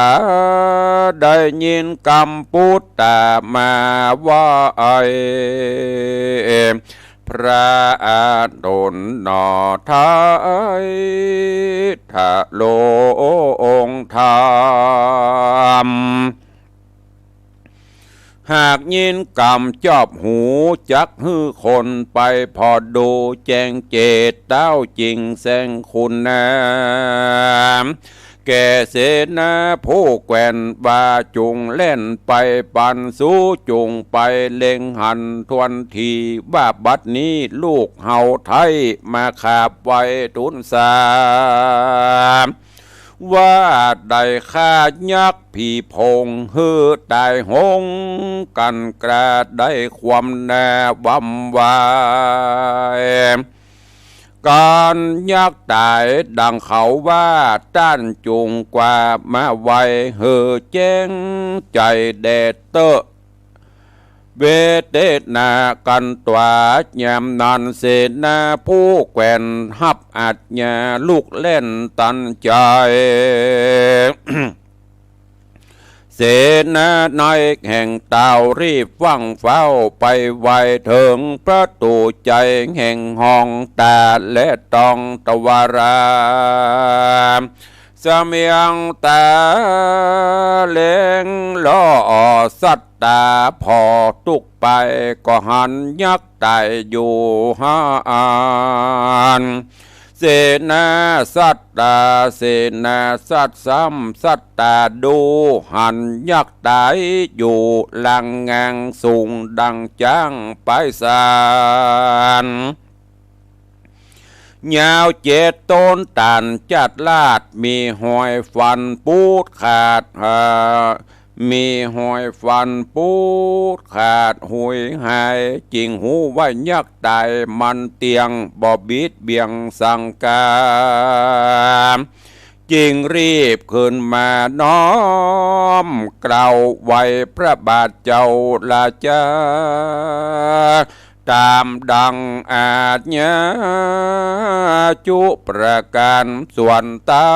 ได้ยินกำปุตตามาไหว้ พระอานนท์หนอไท้ ถะโลองค์ธรรม หากยินกำจอบหู จักหื้อคนไปผ่อดูแจ้งเจตเต้าจริงแสงคุณนาม แก่เสนาผู้แกว่นว่า จุ่งแล่นไปปันสู จุ่งไปเล็งหันทวนที ว่าบัดนี้ลูกเฮาไท้มาขาบไหว้ทูลสา ว่าได้ฆ่ายักษ์ผีโพง หื้อต๋ายโหงกั๋นกล้า ได้ความหน้าหว่ำไหว ก๋านยักษ์ต๋ายดังเขาว่า ต้านจุ่งกว่ามาไหว้ หื้อแจ้งใจ๋แด่เต๊อะ เวเตนากั๋นต๋วา ยามนั้นเสนาผู้แกว่นฮับอาจญา ลุกแล่นตันใจ๋ เสนาในแห่งเต้ารีบฟั่งเฝ้าไปไหว้เถิงประตู๋ใจ๋แห่งห้องต๋าและตองตวารา เสมียงต๋าแลงล่อสัตตาผ่อตุ๊กไป ก็หันยักษ์ต๋ายอยู่หาอัน เสนาสัตตา เสนาสัตว์ซ้ำสัตตา ดูหันยักษ์ต๋ายอยู่ หลังงางสูงดังจ๊างไปสาน ยาวเจ็ดโต้นต๋านจัดลาด มีฮอยฟันปูดขาดหา มีฮอยฟันปูดขาดหุยหาย จึงฮู้ว่ายักษ์ต๋ายมันเตี้ยง บ่บิดเบี่ยงสังกา จึงรีบขึ้นมาน้อมเกล้าไหว้พระบาทเจ้าราชา ต๋ามดังอาญาจุประก๋าน ส่วนเต้า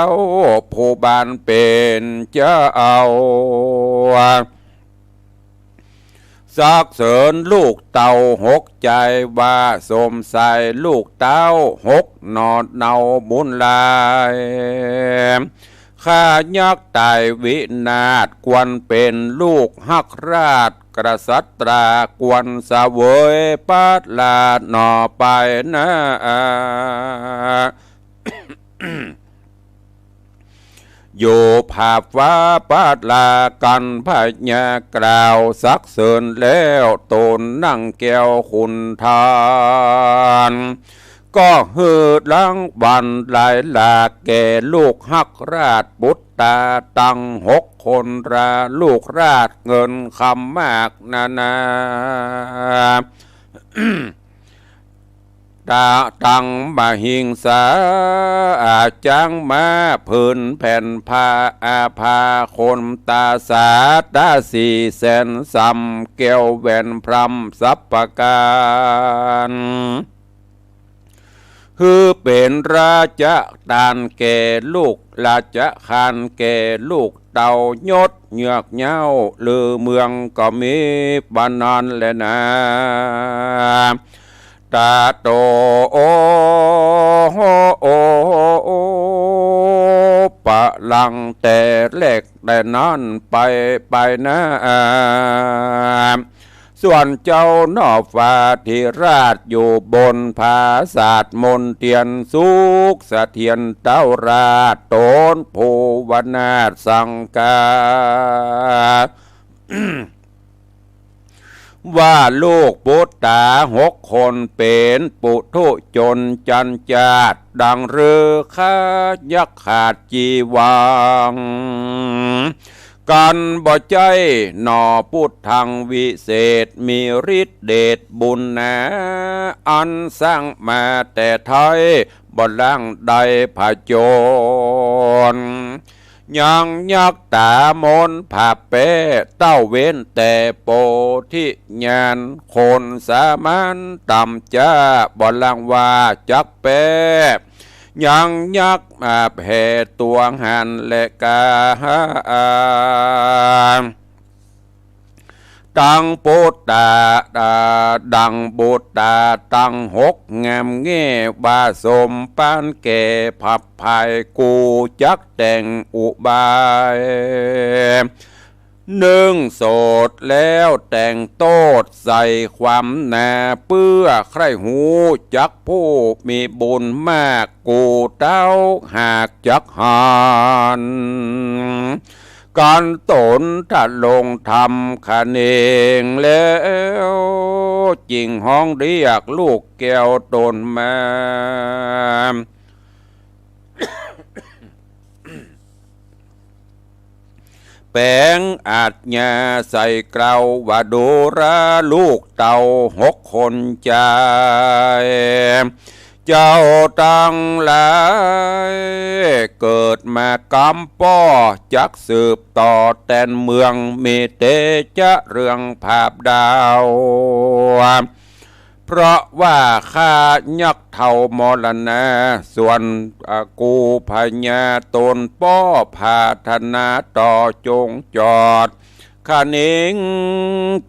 ผู้บานเป๋นเจ้า สักเสริญลูกเต้าหกจาย ว่าสมใส่ลูกเต้าหกหน่อเนาบุญหลาย ข้ายักษ์ต๋ายวินาศ ควรเป๋นลูกฮักราช กษัตรา ควรเสวยพระราชย์หน่อไปนา อยู่ผาฟ้าพระราชกัณฑ์ พญากล่าวสักเสริญแล้ว ต๋นนั่งแก้วขุนทาน ก็หื้อรางวัลหลายหลาก แก่ลูกฮักราชปุตตาตังหกคนรา ลูกราชเงินคำมากนานา ตาตังมหิงสา อาจ้างม้าผืนแผ่นผ้า อาภาคนตาสา ตาสีแสนสำ แก้วแหวนพรำสับประก๋าน หื้อเป๋นราชทานแก่ลูก ราชทานแก่ลูกเต้า ยศเยือกเย้าลือเมืองก็มีปานนั้นแลนา ตาโต โอ โอ โอ ปะลังแต่แรกแต่นั้นไป ไปนา ส่วนเจ้าหน่อฟ้าธิราชอยู่บนผาสาทมนเตียนสุขเสถียรเต้าราชต๋นภูวนาถสังกา ว่าลูกปุตตาหกคนเป๋นปุถุชนจันจาด ดังฤๅขายักษ์ขาดจีวัง กันบ่ใจ้หน่อปุตตังวิเศษ มีฤทธิ์เดชบุญหนา อันสร้างมาแต่ไท้ บ่ล้างได้ผจญ ยังยักษ์ต๋ามนผาแป้ เต้าเว้นแต่โพธิญาณ คนสามัญต่ำจ๊า บ่ล้างว่าจักแป้ ยังยักษ์มาแผ่ตัวหันและกา ตังปุตตา ดังปุตตาตังหกงามแง่ ว่าสมปานแก่ผับไพร กูจักแต่งอุบาย นึ่งโสตแล้วแต่งโต้ษ ใส่ความหนา เปื้อใคร่ฮู้จักผู้มีบุญมาก กูเต้าหากจักหัน กันต๋นทะลงธรรมคะเนงแล้ว จึงฮ้องเรียกลูกแก้วต๋นมา แป๋งอาจญาใส่เกล้าว่า ดูราลูกเต้าหกคนจาย เจ้าตังหลายเกิดมากำป้อ จักสืบต่อแตนเมือง มีเตจะเรืองผาบดาว เพราะว่าข้ายักษ์เฒ่ามรณา ส่วน อ่า กูพญาต๋นป้อผาถนาต่อจงจอด คะเนง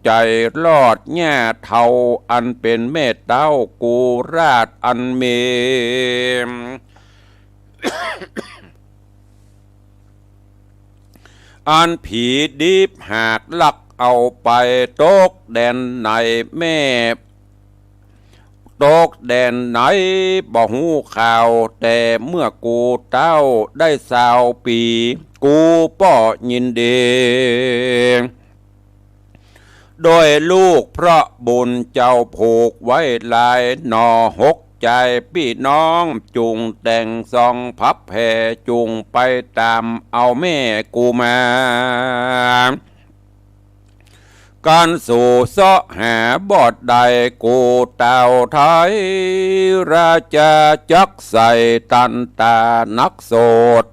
ใจ๋รอดญาเฒ่า อันเป๋นแม่เต้ากูราชอันมี อันผีดิบหากลักเอาไปตกแดนในแม่ ตกแดนไหนบ่ฮู้ข่าว แต่เมื่อกูเต้าได้ซาวปี๋ กูป้อยินดี โดยลูกเพราะบุญเจ้าผูกไว้หลายหน่อ หกใจปี้น้องจุ่งแต่งสองพับแผ่จุ่งไปต๋ามเอาแม่กูมา การสู่เซาะหาบ่ได้ กูเต้าไทยราชาจักใส่ตันต๋านักโสด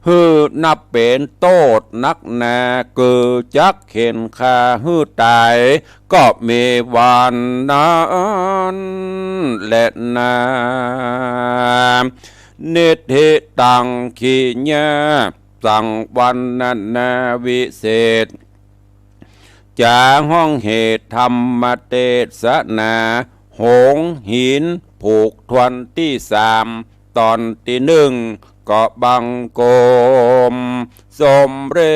หื้อนับเป๋นโต้ษนักหนา กือจักเข็นฆ่าหื้อต๋าย ก็มีวันนั้นแลนา นิทธิตังขีญา สังวรรณนาวิเศษ จ๋าฮ้องเหตุธรรมเตสนา หงส์หินผูกทวนตี้สาม ต๋อนตี้นึ่งก็บังคมสมเร็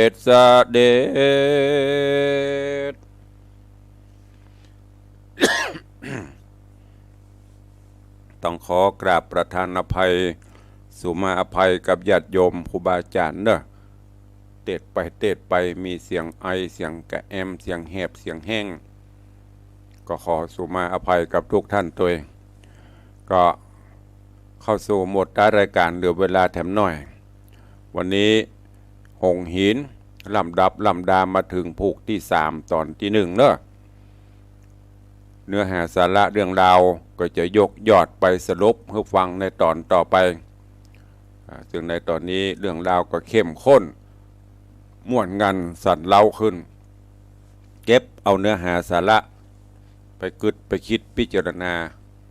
จเสด็จ ต้องขอกราบประทานอภัย สุมาอภัยกับญาติโยมครูบาอาจ๋ารย์เนาะ เตสน์ไปเตสน์ไปมีเสียงไอ เสียงกระแอม เสียงแหบ เสียงแห้ง ก็ขอสุมาอภัยกับทุกท่านตวย ก็เข้าสู่หมวดท้ายรายก๋าน เหลือเวลาแถมหน้อย วันนี้หงส์หิน ลำดับลำดามาเถิงผูกตี้สาม ต๋อนตี้นึ่งเนาะ เนื้อหาสาระเรื่องราวก็จะยกยอดไปสรุปหื้อฟังในต๋อนต่อไป อ่า ซึ่งในต๋อนนี้เรื่องราวก็เข้มข้น ม่วนงันสั่นเร้าขึ้น เก็บเอาเนื้อหาสาระไปกึ๊ดไปกึ๊ดพิจารณา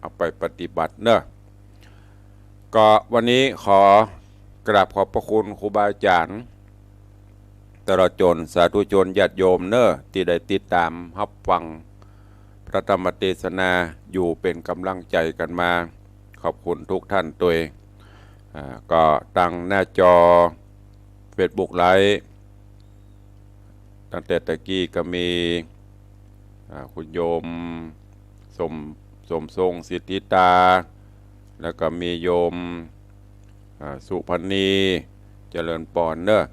เอาไปปฏิบัติเนาะ ก็วันนี้ขอกราบขอบพระคุณครูบาอาจ๋ารย์ ตลอดจ๋นสาธุชนญาติโยมเนาะ ตี้ได้ติดต๋ามฮับฟังพระธรรมเตสนาอยู่เป๋นก๋ำลังใจ๋กั๋นมา ขอบคุณทุกท่านตวย อ่า ก็ตางหน้าจอเฟซบุ๊กไลฟ์ ตั้งแต่ตะกี้ก็มี อ่า คุณโยมสม สมทรงสิทธิตา แล้วก็มีโยม อ่า สุพรรณี เจริญปอนเนาะ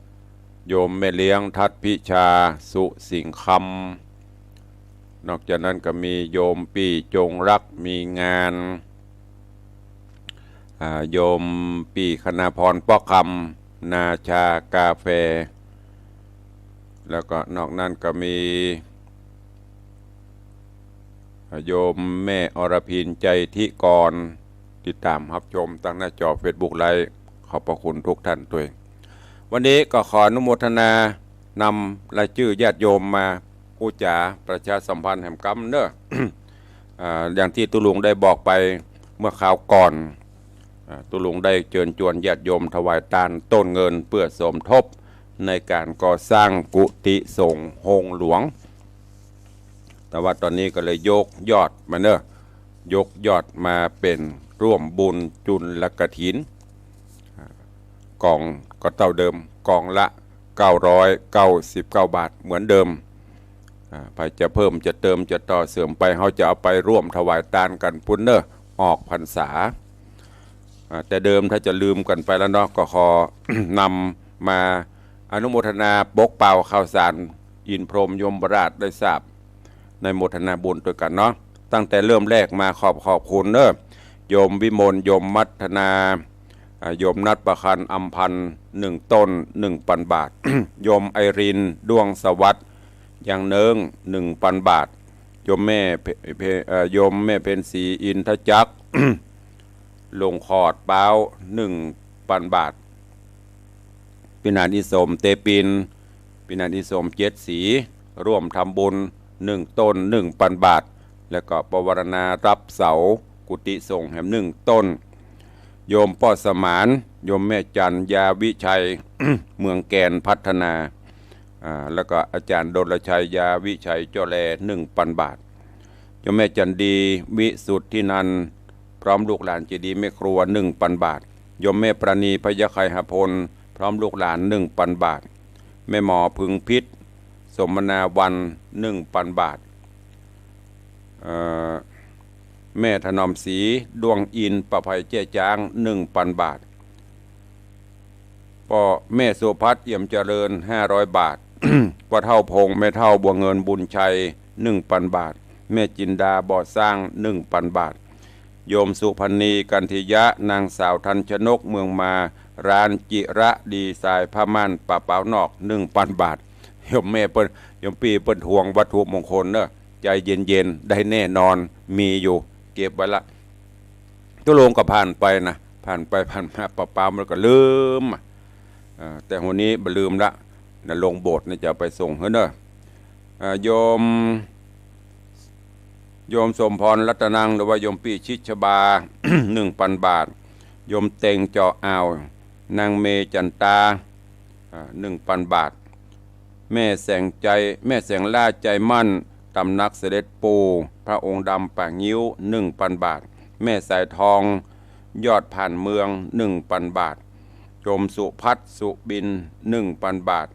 โยมแม่เลี้ยงทัดพิชา สุสิงห์คำ นอกจากนั้นก็มีโยมปี้จงรัก มีงาน อ่า โยมปี้คณาพร ป๊อกคำ นาชากาแฟ แล้วก็นอกนั้นก็มี อ่า โยมแม่อรพิน ใจธิกร ติดต๋ามฮับชมตางหน้าจอเฟซบุ๊กไลฟ์ ขอบพระคุณทุกท่านตวย วันนี้ก็ขออนุโมทนานำรายจื้อญาติโยมมาอู้จ๋าประชาสัมพันธ์แหมกำเนาะ อ่า อย่างตี้ตุ๊ลุงได้บอกไปเมื่อคราวก่อน อ่า ตุ๊ลุงได้เจิญจวนญาติโยมถวายตานต้นเงินเพื่อสมทบในก๋านก่อสร้างกุฏิสงฆ์โฮงหลวง แต่ว่าต๋อนนี้ก็เลยยกยอดมาเนาะ ยกยอดมาเป๋นร่วมบุญจุลกฐิน อ่า กองก็เต้าเดิม กองละเก้าร้อยเก้าสิบเก้าบาทเหมือนเดิม อ่า ใผจะเพิ่มจะเติมจะต่อเสริมไป เฮาจะเอาไปร่วมถวายตานกั๋นปู้นเนาะ ออกพรรษา อ่า แต่เดิมถ้าจะลืมกั๋นไปแล้วเนาะ ก็ขอ นำมาอนุโมทนาปกเป่าข้าวสารอินพรหมยมราชได้ทราบ ในโมทนาบุญตวยกั๋นเนาะ ตั้งแต่เริ่มแรกมาขอบ ขอบคุณเนาะ โยมวิมล โยมมัทนา อ่า โยมนัทประคัน อำพันธ์ หนึ่งต้น หนึ่งปันบาท โยมไอริน ดวงสวัสดิ์ ยังเนิ้ง หนึ่งปันบาท โยมแม่เพ เพ เอ่อ โยมแม่เพ็ญศรี อินทจักร ลงขอดเป๊า หนึ่งปันบาท ปี้หนานอีสม เตปิน ปี้หนานอีสม เจ็ดสี ร่วมทำบุญ หนึ่งต้น หนึ่งปันบาท แล้วก็ปวารณารับเสากุฏิสงฆ์แหมหนึ่งต้น โยมป้อสมาน โยมแม่จัน ยาวิชัย เมืองแกนพัฒนา อ่า แล้วก็อาจารย์ดลชัย ยาวิชัย จ้อแล หนึ่งปันบาท โยมแม่จันดี วิสุทธินันท์ พร้อมลูกหลานเจดีย์แม่ครัว หนึ่งปันบาท โยมแม่ปราณี พยะไคหพล พร้อมลูกหลาน หนึ่งปันบาท แม่หมอพึงพิษ สมนาวัน หนึ่งปันบาท เอ่อ แม่ถนอมศรี ด้วงอินทร์ ประไพแจ้จ๊าง หนึ่งปันบาท ป้อแม่สุพัฒน์ เอี่ยมเจริญ ห้าร้อยบาท ป้อเฒ่าพงษ์ แม่เฒ่าบัวเงิน บุญชัย หนึ่งปันบาท แม่จินดา บ่อสร้าง หนึ่งปันบาท โยมสุพรรณี กันทิยะ นางสาวทันชนก เมืองมา ร้านจิระดีไซน์ ผ้าม่านปะเป๋านอก หนึ่งปันบาท โยมแม่เปิ้น โยมปี้เปิ้นทวงวัตถุมงคลเนอะ ใจเย็นๆ ได้แน่นอน มีอยู่ เก็บไว้ละ ตุ๊ลุงก็ผ่านไปนะ ผ่านไปผ่านมา ปะเป๋ามันก็ลืมอะ อ่า แต่หนนี้บ่ลืมละ นะ ลงโบสถ์นี่จะเอาไปส่งหื้อเนอะ อ่า โยม โยมสมพรรัตนัง หรือว่าโยมปี้ชิดชบา หนึ่งปันบาท โยมเต็งเจาะอ่าว นางเมจันตา อ่า หนึ่งปันบาท แม่แสงใจ แม่แสงล่าใจมั่น ตำหนักเสด็จปู่พระองค์ดำป่างิ้ว หนึ่งปันบาท แม่สายทอง ยอดผ่านเมือง หนึ่งปันบาท โยมสุพัฒน์ สุบิน หนึ่งปันบาท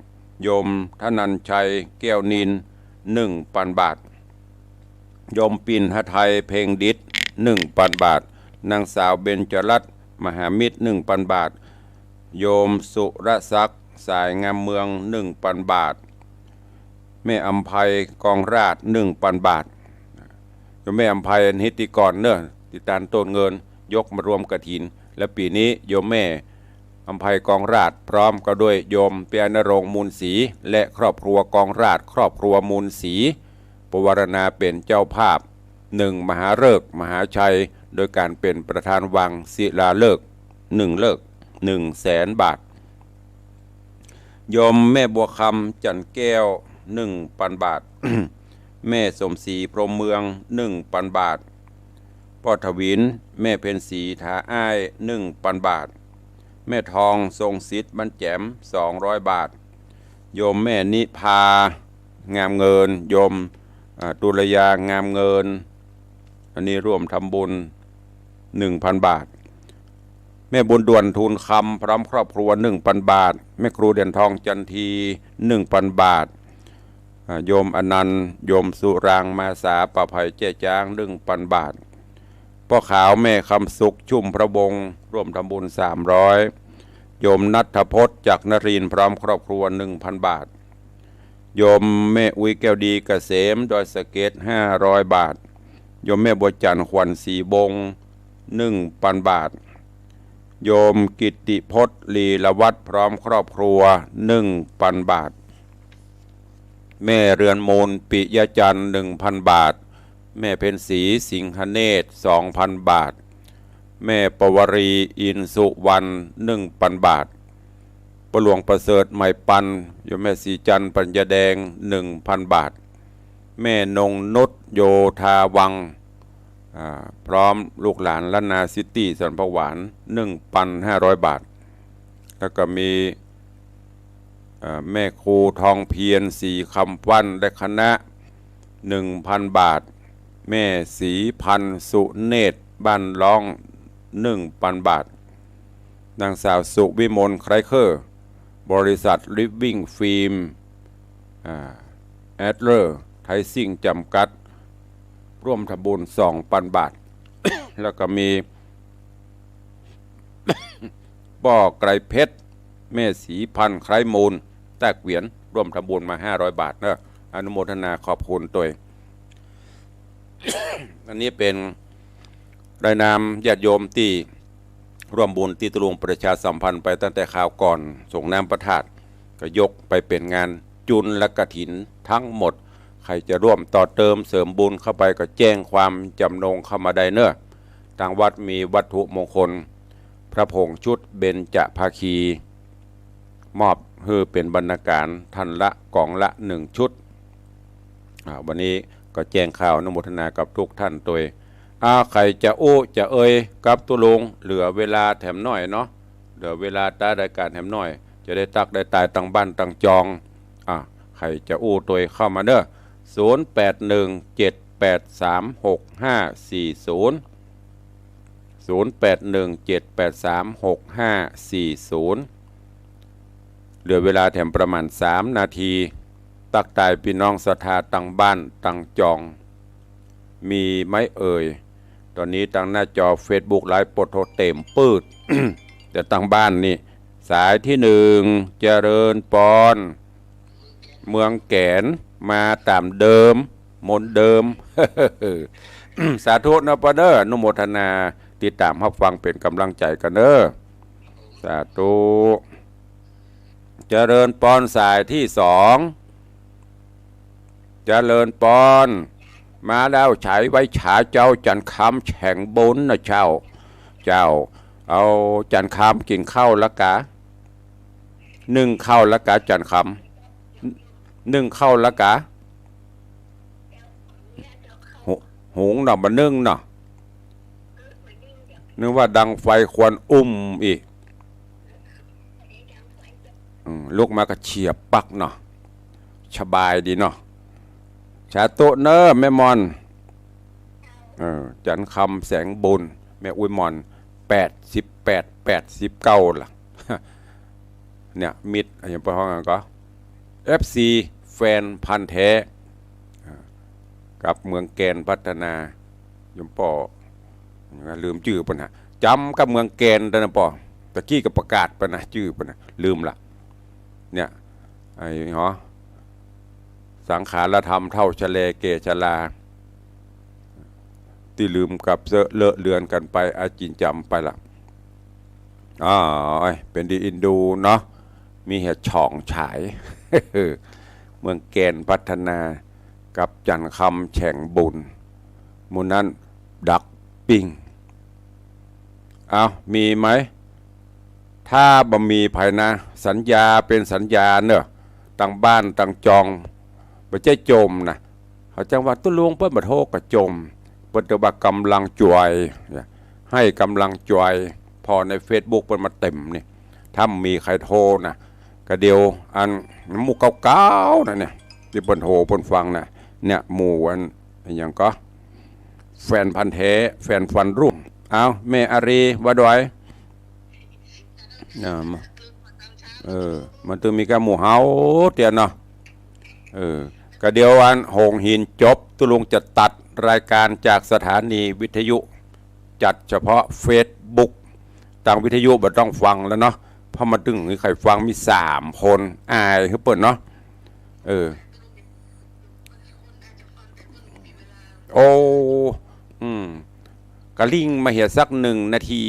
โยมธนัญชัย แก้วนิน หนึ่งปันบาท โยมปิ่นหทัย เพ็งดิษ หนึ่งปันบาท นางสาวเบญจรัตน์ มหามิตร หนึ่งปันบาท โยมสุรศักดิ์ สายงามเมือง หนึ่งปันบาท แม่อำไพ กองราช หนึ่งปันบาท โยมแม่อำไพ นิติกรเนอะ ตี้ตานโต้นเงิน ยกมารวมกฐิน และปี๋นี้โยมแม่อำไพ กองราช พร้อมก็ด้วยโยมเปียนรงค์ มูลศรี และครอบครัวกองราช ครอบครัวมูลศรี ปวารณาเป๋นเจ้าภาพ หนึ่งมหาฤกษ์มหาชัย โดยการเป๋นประธานวางศิลาฤกษ์ หนึ่งฤกษ์ หนึ่งแสนบาท โยมแม่บัวคำ จันทร์แก้ว หนึ่งปันบาท แม่สมศรี พรหมเมือง หนึ่งปันบาท ป้อถวิน แม่เพ็ญศรี ถาอ้าย หนึ่งปันบาท แม่ทอง ทรงสิทธิ์ บ้านแจ๋ม สองร้อยบาท โยมแม่นิพา งามเงิน โยม อ่า ตุลยา งามเงิน อันนี้ร่วมทำบุญ หนึ่งพันบาท แม่บุญด่วน ทูลคำ พร้อมครอบครัว หนึ่งปันบาท แม่ครูเดือนทอง จันที หนึ่งปันบาท อ่า โยมอนันต์ โยมสุรางค์ มาสา ป่าไผ่แจ้จ๊าง หนึ่งปันบาท ป้อขาว แม่คำสุข ชุ่มพระวงศ์ ร่วมทำบุญ สามร้อย โยมณัฐพจน์ จักรนรินทร์ พร้อมครอบครัว หนึ่งพันบาท โยมแม่อุ๊ย แก้วดี เกษม ดอยสะเก็ด ห้าร้อยบาท โยมแม่บัวจันทร์ ขวัญศรีวงศ์ หนึ่งปันบาท โยมกิตติพจน์ ลีลวัฒน์ พร้อมครอบครัว หนึ่งปันบาท แม่เรือนมูล ปิยจันทร์ หนึ่งพันบาท แม่เพ็ญศรี สิงหเนตร สองพันบาท แม่ปวารี อินสุวรรณ หนึ่งปันบาท ป้อหลวงประเสริฐ ไหมปัน โยมแม่ศรีจันทร์ ปัญญาแดง หนึ่งพันบาท แม่นงนุช โยธาวัง อ่า พร้อมลูกหลานล้านนาซิตี้ สันผักหวาน หนึ่งปันห้าร้อยบาท แล้วก็มี อ่า แม่ครูทองเพียร ศรีคำฟั่น และคณะ หนึ่งพันบาท แม่ศรีพันธ์ สุเนตร บ้านล้อง หนึ่งปันบาท นางสาวสุวิมล ไครเคอร์ บริษัท ลิฟวิ่งฟิล์ม อ่า แอดเลอร์ ไทซิ่ง จำกัด ร่วมทำบุญ สองปันบาท แล้วก็มี ป้อไกรเพชร แม่ศรีพันธ์ ไครมูล แต้เกวียน ร่วมทำบุญมา ห้าร้อยบาทเนอะ อนุโมทนาขอบคุณตวย อันนี้เป๋นรายนามญาติโยมตี้ร่วมบุญตี้ตุ๊ลุงประชาสัมพันธ์ไปตั้งแต่คราวก่อน ส่งน้ำพระธาตุ ก็ยกไปเป๋นงานจุลกฐินทั้งหมด ใผจะร่วมต่อเติมเสริมบุญเข้าไปก็แจ้งความจำนงเข้ามาได้เนอะ ตางวัดมีวัตถุมงคล พระผงชุดเบญจภาคี มอบหื้อเป๋นบรรณาการท่านละกองละหนึ่งชุด อ่า วันนี้ก็แจ้งข่าวอนุโมทนากับทุกท่านตวย อ่า ใผจะอู้จะเอ่ยกับตุ๊ลุง เหลือเวลาแถมหน้อยเนาะ เหลือเวลาตะรายก๋านแถมหน้อย จะได้ตั๊กได้ตายตังบ้านตังจอง อ่า ใผจะอู้ตวยเข้ามาเนอะ ศูนย์แปดหนึ่งเจ็ดแปดสามหกห้าสี่ศูนย์ ศูนย์แปดหนึ่งเจ็ดแปดสามหกห้าสี่ศูนย์ เหลือเวลาแถมประมาณสามนาที ตั๊กตายปี้น้องศรัทธาตังบ้านตังจอง มีไหมเอ่ย ต๋อนนี้ตางหน้าจอเฟซบุ๊กไลฟ์โปรโทเต็มปื๊ด แต่ตางบ้านนี่ สายตี้หนึ่ง เจริญปอน เมืองแก๋น มาต๋ามเดิม เหมือนเดิม สาธุเนาะป้อเนาะ อนุโมทนา ติดต๋ามฮับฟังเป๋นก๋ำลังใจ๋กั๋นเนาะ สาธุ เจริญปอนสายตี้สอง เจริญปอน มาแล้ว ใจ๋ไว้ ใจ๋เจ้า จันทร์คำแฉ่งบุญนะเจ้า เจ้า เอา จันทร์คำกิ๋นข้าวละกา นึ่งข้าวละกา จันทร์คำ นึ่งข้าวละกา หุ- หุงเนาะ บ่นึ่งเนาะ นึกว่าดังไฟควันอุ้มอี้ อืม ลุกมาก็เฉียบปั๊กเนาะ สบายดีเนาะ สาธุเนาะแม่มอน เออ จันทร์คำแสงบุญ แม่อุ๊ยมอน แปดสิบแปด แปดสิบเก้าละ เนี่ย มิตร อะหยัง ปะฮ้องหยังก่อ เอฟซี แฟนพันธุ์แท้ อ่า กับเมืองแก๋นพัฒนา โยมป้อ ลืมจื้อเปิ้นนะ จ๋ำกับเมืองแก๋นตะนะป้อ ตะกี้ก็ประกาศไปนะ จื้อเปิ้นนะ ลืมละ เนี่ย ไอ้หอ สังขารธรรมเฒ่าชะแลแก่ชรา ตี้ลืมกับเซอะเลอะเลือนกั๋นไป อาจินจ๋ำไปละ อ้าว เป๋นดีอินดูเนาะ มีเหตุฉองฉาย เมืองแก๋นพัฒนา กับจันทร์คำแฉ่งบุญ หมู่นั้นดักปิ้ง เอ้า มีไหม ถ้าบ่มีไผนะ สัญญาเป๋นสัญญาเนาะ ตางบ้านตางจอง บ่ใจ้จ่มนะ เขาจังว่าตุ๊ลุงเปิ้นบ่โทรก็จ่ม เปิ้นจะว่าก๋ำลังจวย ให้ก๋ำลังจวย ผ่อในเฟซบุ๊กเปิ้นมาเต็มนี่ ถ้ามีใผโทรนะ ก็เดี๋ยวอันหมู่เก่าๆ นั่นเนี่ย ตี้เปิ้นโทรเปิ้นฟังนะ เนี่ย หมู่อัน อะหยังก่อ แฟนพันธุ์แท้ แฟนฟันรุ่ง เอ้า แม่อารี ว่าดวย อ่า มา เออ มันต้องมีก้าหมู่เฮาเตี้ยเนาะ เออ ก็เดี๋ยวอันโหงหินจบ ตุ๊ลุงจะตัดรายการจากสถานีวิทยุ จัดเฉพาะเฟซบุ๊ก ตางวิทยุบ่ต้องฟังแล้วเนาะ เพราะมันตึงมีใผฟัง มีสามคน อายหื้อเปิ้นเนาะ เออ โอ้ อืม กะริ่งมาเหียสักหนึ่งนาที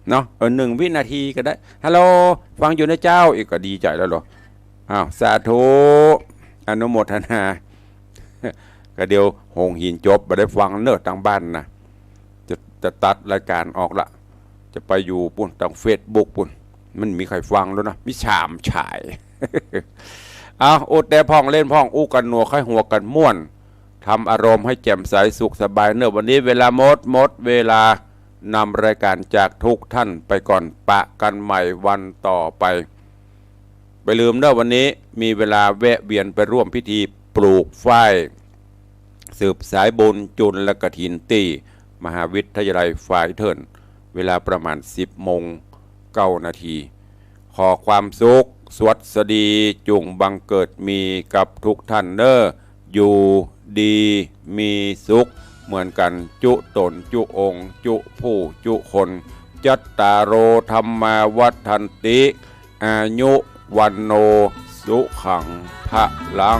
เนาะ เออ หนึ่งวินาทีก็ได้ ฮัลโหล ฟังอยู่นะเจ้า อีกก็ดีใจ๋แล้วเหรอ อ้าว สาธุ อนุโมทนา ก็เดี๋ยวโหงหินจบ บ่ได้ฟังเนาะ ตางบ้านนะ จะ จะตัดรายการออกละ จะไปอยู่ปู้น ตางเฟซบุ๊กปู้น มันมีใผฟังแล้วนะ มีสามสาย เอา อู้แต่พ่องเล่นพ่อง อู้กั๋นหนัว ใค่หัวกั๋นม่วน ทำอารมณ์ให้แจ่มใสสุขสบายเนาะ วันนี้เวลาหมด หมดเวลา นำรายการจากทุกท่านไปก่อน ปะกั๋นใหม่วันต่อไป บ่าลืมเนาะ วันนี้มีเวลาแวะเวียนไปร่วมพิธีปลูกฝ้าย สืบสายบุญจุลกฐินตี้มหาวิทยาลัยฝายเถิน เวลาประมาณสิบโมงเก้านาที ขอความสุขสวัสดีจุ่งบังเกิดมีกับทุกท่านเนาะ อยู่ดีมีสุขเหมือนกั๋น จุต๋นจุองค์ จุผู้จุคน จัตตาโร ธัมมา วัฑฒันติ อายุ วัณโณ สุขัง พลัง